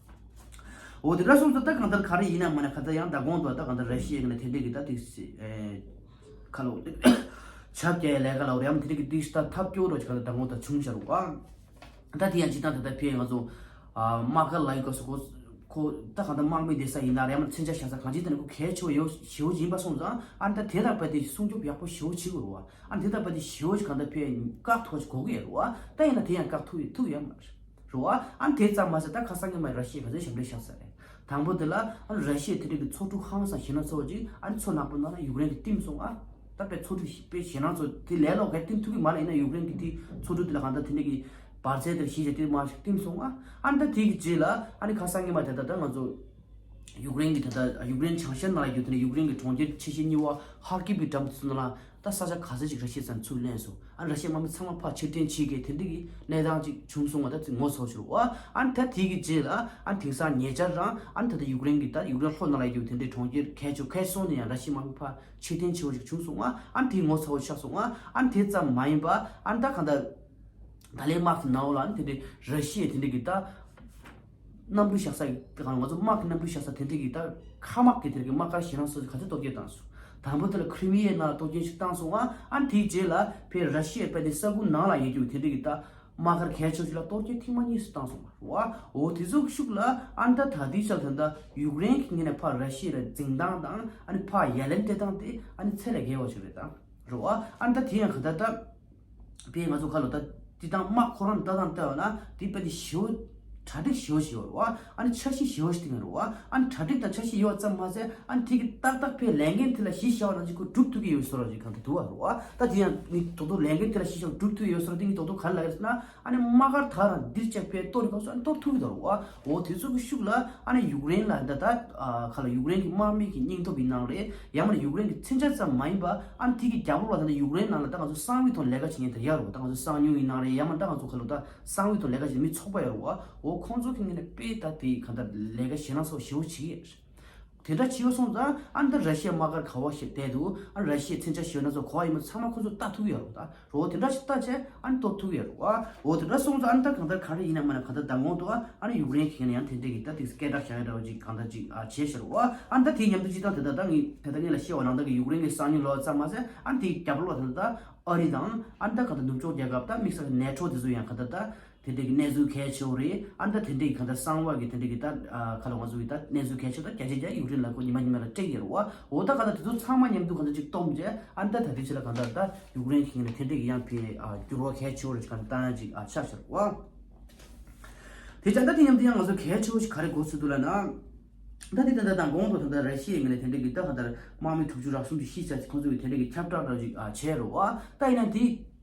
འོ་དེ་འདྲ་སོང་ཙང་ད་གང་ལྟར་ག་རེ་ཡིན་ན་མིན་ན་གང་ལྟར་ཡང་མདང་དགོང་དུ་ད་གང་ལྟར་ར་ཤི་ཡའི་ངོས་ནས་དེ་འདྲ་གི་ད་ཏིག་ཙམ་ཁ་ལོ་ཆབ་རྒྱག་ཡའི་ལས་ཀ་ལ་འོ་རེད། ཡང་དེ་འདྲ་གི་ཏིག་ཙམ་ད་ཐབས་སྐྱོ་རོ་ཞིག་གང་ལྟར་མདང་དགོང་ད་བྱུང་བཞག་རུ་བ། ད་དེ་ཡང་སྤྱིར་བཏང་ད་ལྟ་ཕའི་ང་ཚོ་ཨ་དམག་སྒར་ལ་ཡོད་སྐབས་སུ་ཁོ་ཁོ་ད་གང་ལྟར་དམག་མི་བསྡད་ས་ཡིན་ན་རེད། ཡང་མཚོན་ཆ་བཞག་ས་གང་ཅིའི་ཐད་ནས་ཁོ་གལ་ཆེ་བོ་ཡོད་ཞེ་པོ་ཡིན་པ་སོང་ཙང་། ཨ་ནི་ད་དེ་ལ་རྦད་དེ་སྲུང་སྐྱོབ་ཡག་པོ་ཞེ་པོ་བྱེད་དགོས་རུ་བ། ཨ་ནི་དེ་ལ་རྦད་དེ་ཞེ་པོ་ཞིག་གང་ལྟར་ཕའི་བཀག་ཐུབ་པ་ཞིག་དགོས་ཀྱི་ཡོད་རུ་བ། ད་ཡིན་ན་དེ་ཡང་བཀག་ཐུབ་ཡོད་ཐུབ་ཡོད་མ་རེད། རེད་བ། ཨ་ནི་དེ་ཙམ་མ་ཟད་ད་ཁ་སང་ཉི་མ་ར་ཤི་ཡས་ག་ཚོད་ཞབས་འདྲེན་བཞག་ས་རེད། དང་པོ་དེ་ལ་ཨ་ནི་ར་ཤི་ཡས་དེ་འདྲ་གི་མཚོ་གྲུ་ཧང་སང་ཞེད་སྣང་ཚ་བོ་ཅིག་ཨ་ནི་མཚོ་ནག་པོ་ནང་ལ་ཡུཀ་རེན་གྱིས་བཏིང་སོང་ཨ། ད་དཔེ་མཚོ་གྲུ་ཞིག་དཔེ་ཞེད་སྣང་ཚ་བོ་དེ་ལས་ལོག་ག་བཏིང་ཐུབ་ཀྱི་མ་རེད། ཡིན་ན་ཡུཀ་རེན་གྱིས་དེ་མཚོ་གྲུ་དེ་ལ་གང་ལྟར་དེ་འདྲ་གི་འབར་རྫས་དེ་ཞིག་བྱས་དེ་མ་ཞིག་བཏིང་སོང་ཨ། ཨ་ནི་ད་དེ་གི་རྗེས་ལ་ཨ་ནི་ཁ་སང་ཉི་མ་དེ་ད་ད་ང་ཚོ་ཡུཀ་རེན་གྱི་ད་ད་ཡུཀ་རེན་བྱང་ཤར་ནང་ལ་ཡོད་དེ་ནས་ཡུཀ་རེན་གྱི་གྲོང་ཁྱེར་ཆེ་ཤོས་གཉིས་པ་ཧར་ཀིབ་ཀྱི་འགྲམ་དེ་ཚོ་ནང་ལ། ད་ས་ཆ་ག་ཚོད་ཅིག་ར་ཤི་ཡས་ཚུར་ལེན་སོང་། ཨ་ནི་ར་ཤི་ཡའི་དམག་མི་ཚང་མ་ཕར་ཕྱིར་འཐེན་བྱེད་མཁན་དེ་འདྲ་གི་གནས་སྟངས་ཅིག་བྱུང་སོང་བ། ད་ཚིག་ངོ་ཚ་བོ་ཞིག་རེད་བ། ཨ་ནི་ད་དེ་གི་རྗེས་ལ་ཨ་ནི་དེང་སང་ཉེ་ཆར་རང་ཨ་ནི་ད་ལྟ་ཡུཀ་རེན་གྱི་ད་ཡུཀ་རེན་ལྷོ་ནང་ལ་ཡོད་དེ་འདྲའི་གྲོང་ཁྱེར་གལ་ཆེ་ཁེ་སོང་ནས་ཡང་ར་ཤི་ཡའི་དམག་མི་ཕར་ཕྱིར་འཐེན་བྱེད་པ་ཞིག་བྱུང་སོང་བ། ཨ་ནི་དེ་ངོ་ཚ་བོ་ཆགས་སོང་བ། ཨ་ནི་དེ་ཙམ་མ་ཡིན་པ་ཨ་ནི་ད་གང་ལྟར་ད་ལན་དམག་གི་ནང་ལ་ཨ་ནི་དེ་འདྲའི་ར་ཤི་ཡའི་དེ་འདྲ་གི་ད། གནམ་གྲུ་བཞག་ས་ཡི་ང་ཚོ་དམག་གི་གནམ་གྲུ་བཞག་ས་དེ་འདྲ་གི་ད་མཁའ་དམག་གི་དེ་རིགས་དམག་སྒར་ཞེད་སྣང་ཚ་བོ་ག་ཚོད་གཏོར་རྒྱག་བཏང་སོང་། དང་པོ་དེ་ལ་ཁི་རི་མི་ཡའི་ནང་ལ་གཏོར་སྐྱོན་ཞིག་བཏང་སོང་ཨ། ཨ་ནི་དེའི་རྗེས་ལ་ཕར་ར་ཤི་ཡའི་དཔེ་དེ་ས་ཁུལ་ནང་ལ་ཡོད་རྒྱུ་དེ་འདྲ་གི་ད་ དམག་སྒར་གལ་ཆེ་ཤོས་ལ་གཏོར་སྐྱོན་ཐེངས་མ་གཉིས་སུ་བཏང་སོང་བ་རེད་བ། འོ་དེ་ཚོ་གི་ཤུགས་ལ་ཨ་ནི་ད་ད་ལྟའི་ཆར་ད་ལྟ་ཡུཀ་རེན་གྱི་ངོས་ནས་ཕར་ར་ཤི་ཡ་ལ་འཛིང་སྟངས་དང་ཨ་ནི་ཕར་ཡ་ལན་སྤྲད་སྟངས་དེ་ཨ་ནི་ཚད་ལས་བརྒལ་བ་ཞིག་རེད་ད། རེད་བ། ཨ་ནི་ད་དེ་ཡང་ག་ད་ད། དེ་ང་ཚོ་ཁ་ལོ་ད་དེ་དང་དམག་ཁོ་རང་ལྟ་སྟངས་བལྟས་པ་ན་དེ་དཔེ་དེ་ཞེ་པོ་གྲ་སྒྲིག་ཞེ་པོ་ཞིག་ཡོད་རེད་བ། ཨ་ནི་འཆར་གཞི་ཞེ་པོ་ཞིག་བཏིང་ཡོད་རེད་བ། ཨ་ནི་གྲ་སྒྲིག་དང་འཆར་གཞི་ཡོད་ཙམ་མ་ཟད་ཨ་ནི་དེ་གི་ཏག་ཏག་ཕའི་ལས་འགན་དེ་ལ་གཞི་བཞག་པ་ནང་བཞིན་ཁོ་སྒྲུབ་ཐུབ་ཀྱི་ཡོད་བཟོ་འདྲ་ཞིག་གང་ལྟར་འདུག་བ། རེད་བ། ད་དེ་ཡང་ནི་དོ་དོ་ལས་འགན་དེ་ལ་གཞི་བཞག་སྒྲུབ་ཐུབ་ཀྱི་ཡོད་བཟོ་འདྲ་དེ་ནི་དོ་དོ་ག་རེ་ལབ་ཡོད་ཟེར་ན། ཨ་ནི་དམག་སྒར་དག་རང་འདིར་བཅག་པའི་གཏོར་གི་སྐབས་སུ་ཨ་ནི་གཏོར་ཐུབ་ཀྱི་འདུག་རེད་བ། འོ་དེ་ཚོ་གི་ཤུགས་ལ་ཨ་ནི་ཡུཀ་རེན་ལ་ད་ལྟ་ཨ་ཁ་ལ་ཡུཀ་རེན་གྱི་དམག་མི་གི་སྙིང་སྟོབས་ཡིན་ནའང་རེད། ཡང་མིན་ན་ཡུཀ་རེན་གྱི་མཚོན་ཆ་ཙམ་མ་ཡིན་པ་ཨ་ནི་དེ་གི་རྒྱབ་ལོགས་ལ་ད་ལྟ་ཡུཀ་རེན་ནང་ལ་ད་ང་ཚོ་གསང་བའི་ཐོག་ལས་ཀ་བྱེད་མཁན་དེ་ཡོད་རེད་བ། ད་ང་ཚོ་གསང་ཉུལ་ཡིན་ནའང་རེད། ཡང་མིན་ན་ད་ང་ཚོ་ཁ་ལ་ད་གསང་བའི་ཐོག་ལས་ཀ་བྱེད་མཁན་མི་ཚོགས་པ་ཡོད་རེད་བ། འོ་ཁོང་ཚོ་གི་ངོས་ནས་དཔེ་ད་དེ་ག་ད་ལས་ཀ་ཞེད་སྣང་ཚ་པོ་ཞེ་པོ་བྱེད་ཀྱི་ཡོད་རེད། དེ་འདྲ་བྱས་སོང་ཙང་ཨ་ནི་ད་ར་ཤི་ཡའི་དམག་སྒར་ག་པར་ཞིག་བསྡད་འདུག་ཨ་ནི་ར་ཤི་ཡའི་མཚོན་ཆ་ཞེད་སྣང་ཚ་པོ་ག་པར་ཡོད་མེད་ཚང་མ་ཁོ་ཚོས་ལྟ་ཐུབ་ཀྱི་ཡོད་རེད་བ། ད་རོ་དེ་འདྲ་ཞིག་ལྟ་བྱས་ཨ་ནི་གཏོར་ཐུབ་ཀྱི་ཡོད་རེད་བ། འོ་དེ་འདྲ་སོང་ཙང་ཨ་ནི་ད་གང་ལྟར་ག་རེ་ཡིན་ན་མིན་ན་གང་ལྟར་མདང་དགོང་དུ་ཨ་ནི་ཡུཀ་རེན་གྱི་ངོས་ནས་ཡང་དེ་འདྲས་ཀྱི་ད་དེ་སྐད་གྲགས་བཞག་ཡ་འདྲ་བོ་ཅིག་གང་ལྟར་ཅིག་ཨ་བྱས་ཤག་རེད་བ། ཨ་ནི་ད་དེའི་མཉམ་དུ་ཅིག་ད་དེ་ད་ད་ངས་ད་ད་ངས་ལ་བཤད་པ་ནང་ལྟར་གྱི་ཡུཀ་རེན་གྱི་གསང་ཉུལ་ལོག་ཙམ་མ་ཟད་ཨ་ནི་དེའི་རྒྱབ་ལོགས་ད་ད་ཨ་རི་དང་ཨ་ནི་ད་གང་ལྟར་ནུབ་ཕྱོགས་རྒྱལ་ཁབ་ད་དམིགས་བསལ་ནེ་ཊོ་དེ་ཚོ་ཡང་གང་ལྟར་ད། དེ་འདྲའི་གི་གནས་ཚུལ་གལ་ཆེ་བོ་རེད། ཨ་ནི་ད་དེ་འདྲའི་གི་གང་ལྟར་གསང་བ་གི་དེ་འདྲའི་གི་ད་ཨ་ཁ་ལ་ང་ཚོ་གི་ད་གནས་ཚུལ་གལ་ཆེ་བོ་ད་བརྒྱ་ཆ་བརྒྱ་ཡུཀ་རེན་ལ་ཁོ་ཉི་མ་ཉི་མ་ལ་སྤྲད་ཀྱི་རེད་བ། འོ་ད་གང་ལྟར་དེ་ཚོ་ཚང་མ་མཉམ་དུ་གང་ལྟར་ཅིག་བསྡོམས་རྗེས་ཨ་ནི་ད་ད་ལྟའི་ཆ་ལ་གང་ལྟར་ད་ཡུཀ་རེན་གི་ངོས་ནས་དེ་འདྲའི་གི་ཡང་ཕའི་ཨ་འགྱུར་བ་གལ་ཆེ་བོ་རེད་ཅིག་གང་ལྟར་བཏང་ཡ་ཅིག་ཨ་ཆགས་ཤག་རེད་བ། དེ་ཙང་ད་དེ་མཉམ་དུ་ཡང་ང་ཚོ་གལ་ཆེ་བོ་ཞིག་ག་རེ་གོ་ཚུལ་འདུག་ལབ་ན། ད་དེ་ད་ད་ད་གོང་དུ་ད་ལྟ་ར་ཤི་ཡའི་ངོས་ནས་དེ་འདྲའི་གི་ད་གང་ལྟར་དམག་མི་དྲུག་ཅུ་རེ་གསུམ་དེ་ཤི་ཆ་ཁོང་ཚོ་གི་དེ་འདྲའི་གི་ཁྱབ་བསྒྲགས་འདྲ་ཅིག་ཨ་བྱས་རེད་བ། ད་ཡིན་ན་དེ།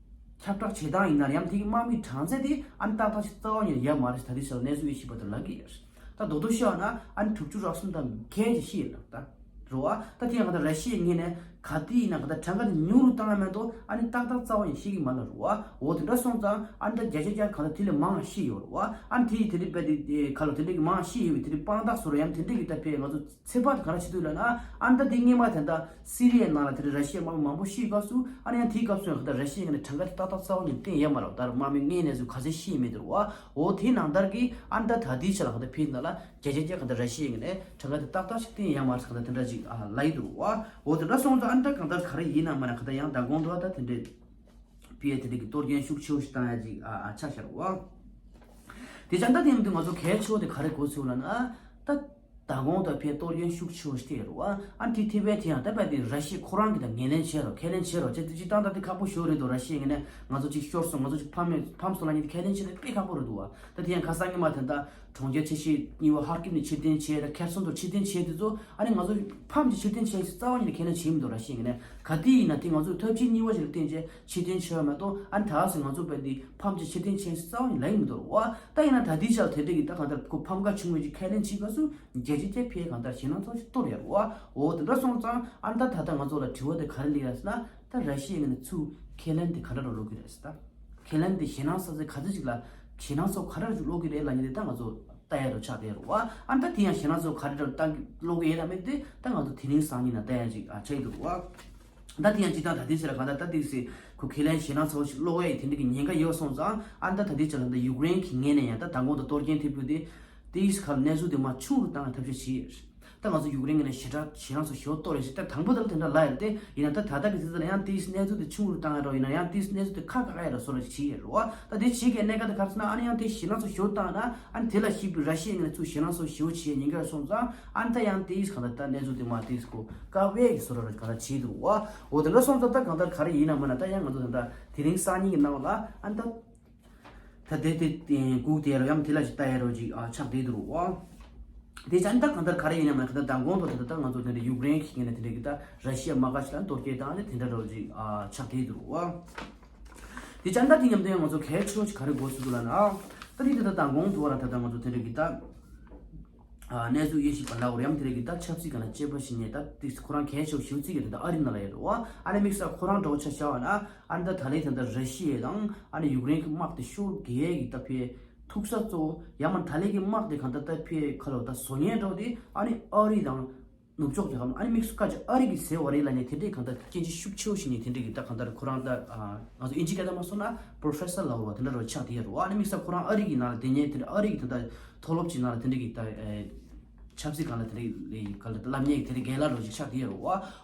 ཁྱབ་བསྒྲགས་བྱེད་སྟངས་ཡིན་ན་ཡང་དེ་གི་དམག་མིའི་གྲངས་ཚད་དེ་ཨ་ནི་ཏག་ཏག་ཞིག་རྩ་བ་ཉིད་ནས་ཡོད་མ་རེད་ཟེར་ད་དེ་ཕྱི་ལ་གནས་ཚུལ་ཡོད་ཤེས་པ་དེ་ལབ་ཀྱི་ཡོད་རེད། ད་རྡོག་རྡོག་བཤད་པ་ན་ཨ་ནི་དྲུག་ཅུ་རེ་གསུམ་དང་ཁལ་ཅིག་ཤི་ཡོད་ལབ་ད་རེད་བ། ད་དེ་ཡང་ག་ད་ར་ཤི་ཡའི་ངོས་ནས་ག་དེ་ཡིན་ན་ག་ད་གྲངས་ཀ་དེ་ཉུང་རུ་བཏང་ཡ་མེད་དོ་ཨ་ནི་ཏག་ཏག་རྩ་བ་ཉིད་ཤེས་ཀྱི་མ་ལབ་རེད་བ། འོ་དེ་འདྲ་སོང་ཙང་ཨ་ནི་ད་བརྒྱ་ཆ་བརྒྱ་ག་ད་དེ་ལས་མང་ཤི་ཡོད་རེད་བ། ཨ་ནི་དེ་ཡི་དེ་འདྲའི་དཔེ་དེ་ག་ལ་དེ་འདྲའི་གི་མང་ཤི་ཡོད་པའི་དེ་འདྲའི་དཔང་རྟགས་བཟོ་ར་ཡང་དེ་འདྲའི་གི་ད་ཕེ་ང་ཚོ། ཚེ་དཔག་དེ་ག་རེ་བྱེད་འདུག་ལབ་ན་ཨ་ནི་ད་དེ་སྔོན་མ་དེ་འདྲ་སི་རི་ཡའི་ནང་ལ་དེ་འདྲ་ར་ཤི་ཡའི་དམག་མི་མང་པོ་ཤི་སྐབས་སུ་ཨ་ནི་ཡང་དེའི་སྐབས་སུ་ཡང་ག་ད་ར་ཤི་ཡའི་ངོས་ནས་གྲངས་ཀ་དེ་ཏག་ཏག་རྩ་བ་ནས་བསྟན་ཡོད་མ་རེད། ད་དམག་མི་དངོས་གནས་སུ་ག་ཚད་ཤི་ཡོད་མེད་དེ་རེད་བ། འོ་དེའི་ནང་ལྟར་གྱི་ཨ་ནི་ད་ད་དེའི་ཆ་ལ་ག་ད་ཕེ་ནང་ལ་བརྒྱ་ཆ་བརྒྱ་ག་ད་ར་ཤི་ཡའི་ངོས་ནས་གྲངས་ཀ་དེ་ཏག་ཏག་ཞིག་བསྟན་ཡོད་མ་རེད་ག་ད་དེ་འདྲ་ཅིག་ཨ་ལབ་ཡི་འདུག་བ། འོ་དེ་འདྲ་སོང་ཙང་ཨ་ནི་ད་གང་ལྟར་ག་རེ་ཡིན་ན་མ་ན་ག་ད་ཡང་མདང་དགོང་དུ་ཨ་ད་དེ་འདྲའི་ཕེ་དེ་འདྲ་གི་གཏོར་སྐྱོན་ཤུགས་ཆེ་བོ་ཞིག་བཏང་ཡ་ཅིག་ཨ་ཨ་ཆགས་ཤར་བ། དེ་ཙང་ད་དེ་མི་འདུག་ང་ཚོ་གལ་ཆེ་བོ་དེ་ག་རེ་གོ་ཚུལ་ལབ་ན་ད། མདང་དགོང་དུ་ཕེ་གཏོར་སྐྱོན་ཤུགས་ཆེ་བོ་ཞིག་ཐེབས་རེད་བ། ཨ་ནི་དེ་ཐེབས་པའི་དེ་ཡང་ད་བལ་དེ་ར་ཤི་ཡ་ཁོ་རང་གིས་ད་ངོས་ལེན་བྱས་རོགས་ཁས་ལེན་བྱས་རོགས་བྱས་དེ་ཅིག་བཏང་ད་དེ་ཁག་པོ་ཞེ་པོ་རེད་འདུག་ར་ཤི་ཡའི་ངོས་ནས་ང་ཚོ་ཅིག་ཤོར་སོང་ང་ཚོ་ཅིག་ཕམ་མེད་ཕམ་སོང་ལབ་མཁན་དེ་ཁས་ལེན་བྱས་ན་དཔེ་ཁག་པོ་རེད་འདུག་བ། ད་དེ་ཡང་ཁ་སང་ཉི་མ་དེ་འདྲ་གྲོང་ཁྱེར་ཆེ་ཤོས་གཉིས་པ་ཧར་ཀིབ་ནས་ཕྱིར་འཐེན་བྱས་ད་ཁེར་སོང་དུ་ཕྱིར་འཐེན་བྱས་དེ་ཚོ་ཨ་ནི་ང་ཚོ་ཕམ་གྱི་ཕྱིར་འཐེན་བྱས་ཟེར་རྩ་བ་ཉིད་ནས་ཁས་ལེན་བྱས་མི་འདུག་ར་ཤི་ཡའི་ངོས་ནས་ག་དེ་ཡིན་ན་དེ་ང་ཚོ་འཐབ་ཇུས་གཉིས་པ་ཞིག་ལ་བརྟེན་བྱས་ཕྱིར་འཐེན་བྱས་ཡོད་མ་གཏོགས་ཨ་ནི་ད་ག་སེ་ང་ཚོ་བལ་དེ་ཕམ་གྱི་ཕྱིར་འཐེན་བྱས་ཟེར་རྩ་བ་ཉིད་ལབ་ཀྱི་མི་འདུག་ར་བ། ད་ཡིན་ན་ད་དེའི་ཆར་དེ་འདྲ་གི་ད་གང་ལྟར་ཁོ་ཕམ་ཁ་བྱུང་བའི་ཅིག་ཁས་ལེན་བྱེད་སྐབས་སུ་བརྒྱ་ཆ་བརྒྱ་ཕེ་གང་ལྟར་ཞེད་སྣང་ཚ་པོ་ཞིག་གཏོར་ཡོད་རེད་བ། འོ་དེ་འདྲ་སོང་ཙང་ཨ་ནི་ད་ད་ལྟ་ང་ཚོ་ལ་དྲི་བ་དེ་ག་རེ་སླེབས་ཡོད་ཟེར་ན་ད་ར་ཤི་ཡའི་ངོས་ནས་ཚུར་ཁས་ལེན་དེ་ག་འདྲ་རུ་སློག་གི་རེད་ཟེར། ད་ཁས་ལེན་དེ་ཞེད་སྣང་ཚ་ཚ་ག་ཚོད་ཅིག་ལ་ཞེད་སྣང་ཚ་པོ་ག་འདྲ་རུ་སློག་གི་རེད་ལབ་མཁན་དེ་ད་ང་ཚོ་ལྟ་ཡ་རུ་ཆགས་བསྡད་རེད་བ། ཨ་ནི་ད་དེ་ཡང་ཞེད་སྣང་ཚ་པོ་ག་འདྲ་རུ་བཏང་གི་སློག་གི་ཡོད་ལབ་མཁན་དེ་ད་ང་ཚོ་དེ་རིང་སང་ཉིན་ན་ལྟ་ཡ་ཅིག་ཨ་ཆགས་ཀྱི་འདུག་རེད་བ། ད་དེ་ཡང་སྤྱིར་བཏང་ད་ལྟའི་ཆར་གང་ལྟར་ད་ཏོག་ཙམ་ཁོ་ཁས་ལེན་ཞེད་སྣང་ཚ་པོ་ཞིག་སློག་ཡས་དེ་འདྲ་གི་ཉེན་ཁ་ཡོད་སོང་ཙང་ཨ་ནི་ད་ད་ལྟའི་ཆར་ད་ལྟ་ཡུཀ་རེན་གྱི་ངོས་ནས་ཡང་ད་མདང་དགོང་དུ་གཏོར་སྐྱོན་ཐེབས་རྒྱུ་དེ་ཏོག་ཙམ་ཁ་ལ་གནས་ཚུལ་དེ་མར་ཆུང་རུ་བཏང་བའི་ཐབས་ཤེས་བྱས་ཡོད་རེད། ད་ང་ཚོ་ཡུཀ་རེན་གྱི་ངོས་ནས་ཞེ་དྲག་ཞེད་སྣང་ཚ་པོ་ཞེ་པོ་གཏོར་ཡོད་ཟེར་ད་དང་པོ་དེ་ལ་དེ་འདྲ་ལབ་ཡོད་རེད་དེ་ཡིན་ན་ད་ད་ལྟ་གི་དུས་ཚོད་ལ་ཡང་ཏོག་ཙམ་གནས་ཚུལ་དེ་ཆུང་རུ་བཏང་ཡ་རོགས་ཡིན་ན་ཡང་ཏོག་ཙམ་གནས་ཚུལ་དེ་ཁ་བཀག་ཡ་རོགས་བཟོ་འདྲ་ཞིག་བྱས་ཡོད་རེད་བ། ད་དེ་བྱེད་མཁན་གནད་འགག་དེ་ག་རེ་ཟེར་ན་ཨ་ནི་ཡང་དེ་ཞེད་སྣང་ཚ་པོ་ཞེ་པོ་བཏང་ན་ཨ་ནི་དེ་ལ་གཞིགས་པའི་ར་ཤི་ཡའི་ངོས་ནས་ཚུར་ཞེད་སྣང་ཚ་པོ་ཞེ་པོ་བྱེད་ཡས་ཉེན་ཁ་སོང་ཙང་ཨ་ནི་ད་ཡང་དེ་གང་ལྟར་ད་གནས་ཚུལ་དེ་མར་དེ་ཁོ་བཀག་པའི་གི་བཟོ་འདྲ་གང་ལྟར་བྱས་འདུག་བ། འོ་དེ་འདྲ་སོང་ཙང་ད་གང་ལྟར་ག་རེ་ཡིན་ན་མིན་ན་ད་ཡང་ང་ཚོ་ད་ལྟ་དེ་རིང་སང་ཉིན་གྱི་ནང་ལ་ཨ་ནི་ད་ད་དེ་དེ་སྒུག་བསྡད་རོགས་ཡང་དེ་ལ་ཅིག་ལྟ་ཡ་རོགས་ཅིག་ཆགས་བསྡད་འདུག་བ། དེ་ཙང་ད་གང་ལྟར་ག་རེ་ཡིན་ན་མིན་ན་ད་ལྟ་མདང་དགོང་དུ་ད་ལྟ་ད་ང་ཚོ་དེ་འདྲ་ཡུཀ་རེན་གྱི་ངོས་ནས་དེ་འདྲ་གི་ད་ར་ཤི་ཡ་དམག་སྒར་ཞིག་ལ་གཏོར་སྐྱོན་བཏང་ནས་དེ་འདྲ་རོགས་ཅིག་ཆགས་བསྡད་འདུག་བ། དེ་ཙང་ད་དེ་མཉམ་དུ་ཡང་ང་ཚོ་གལ་ཆེ་བ་ཞིག་ག་རེ་གོ་ཚུལ་འདུག་ལབ་ན། ད་དེ་ད་ལྟ་མདང་དགོང་དུ་བ་ལ་ད་ལྟ་ང་ཚོ་དེ་འདྲ་གི་ད་གནས་ཚུལ་དབྱེ་ཞིབ་པ་ལ་འོ་རེམ་དེ་འདྲ་གི་ད་ཆབ་སྲིད་སྒང་ལ་དཔྱད་པ་ཞིག་ནས་ད་དེ་ཁོ་རང་གལ་ཆེ་བ་ཞེ་པོ་ཅིག་གི་ད་ལྟ་ཨ་རི་ནང་ལ་ཡོད་རེད་བ། ཨ་ནི་དམིགས་བསལ་ཁོ་རང་འདྲ་བོ་ཆ་བཞག་པ་ན་ཨ་ནི་ད་ད་ལན་ད་ལྟ་ར་ཤི་ཡ་དང་ཨ་ནི་ཡུཀ་རེན་གྱི་དམག་དེ་ཤོར་དགོས་ཡས་ཀྱི་ད་ཕའི་ཐུག་ས་གཙོ་བོ་ཡང་མ་ད་ལན་གྱི་དམག་དེ་གང་ལྟར་ད་ཕའི་ཁ་ལོ་ད་བཟོ་མཁན་འདྲ་བོ་དེ་ཨ་ནི་ཨ་རི་དང་། ནུབ་ཕྱོགས་རྒྱལ་ཁབ་ཨ་ནི་དམིགས་སུ་བཀར་ཅིག་ཨ་རི་གིས་ཟེར་བ་རེད་ལབ་ནས་དེ་འདྲའི་གང་ལྟར་སྐྱོན་ཆ་ཤུགས་ཆེ་བོ་ཞིག་ནས་དེ་འདྲའི་གི་ད་གང་ལྟར་ཁོ་རང་ད་ང་ཚོ་ཨིན་ཇི་སྐད་ད་མ་སོང་ན་པོ་རོ་ཕེ་སར་ལབ་རོགས་དེ་འདྲ་རོ་ཆགས་དེ་ཡ་རོ། ཨ་ནི་དམིགས་བསལ་ཁོ་རང་ཨ་རི་གི་ནང་ལ་དེ་ཉེ་དེ་འདྲ་ཨ་རི་གི་ད་ལྟ་མཐོ་སློབ་ཅིག་ནང་ལ་དེ་འདྲའི་གི་ད་ཆབ་སྲིད་སྒང་ལ་དེ་འདྲའི་གང་ལྟར་བསླབ་གཉེར་གི་དེ་འདྲའི་རྒན་ལགས་རོ་ཅིག་ཆགས་དེ་ཡ་རོ།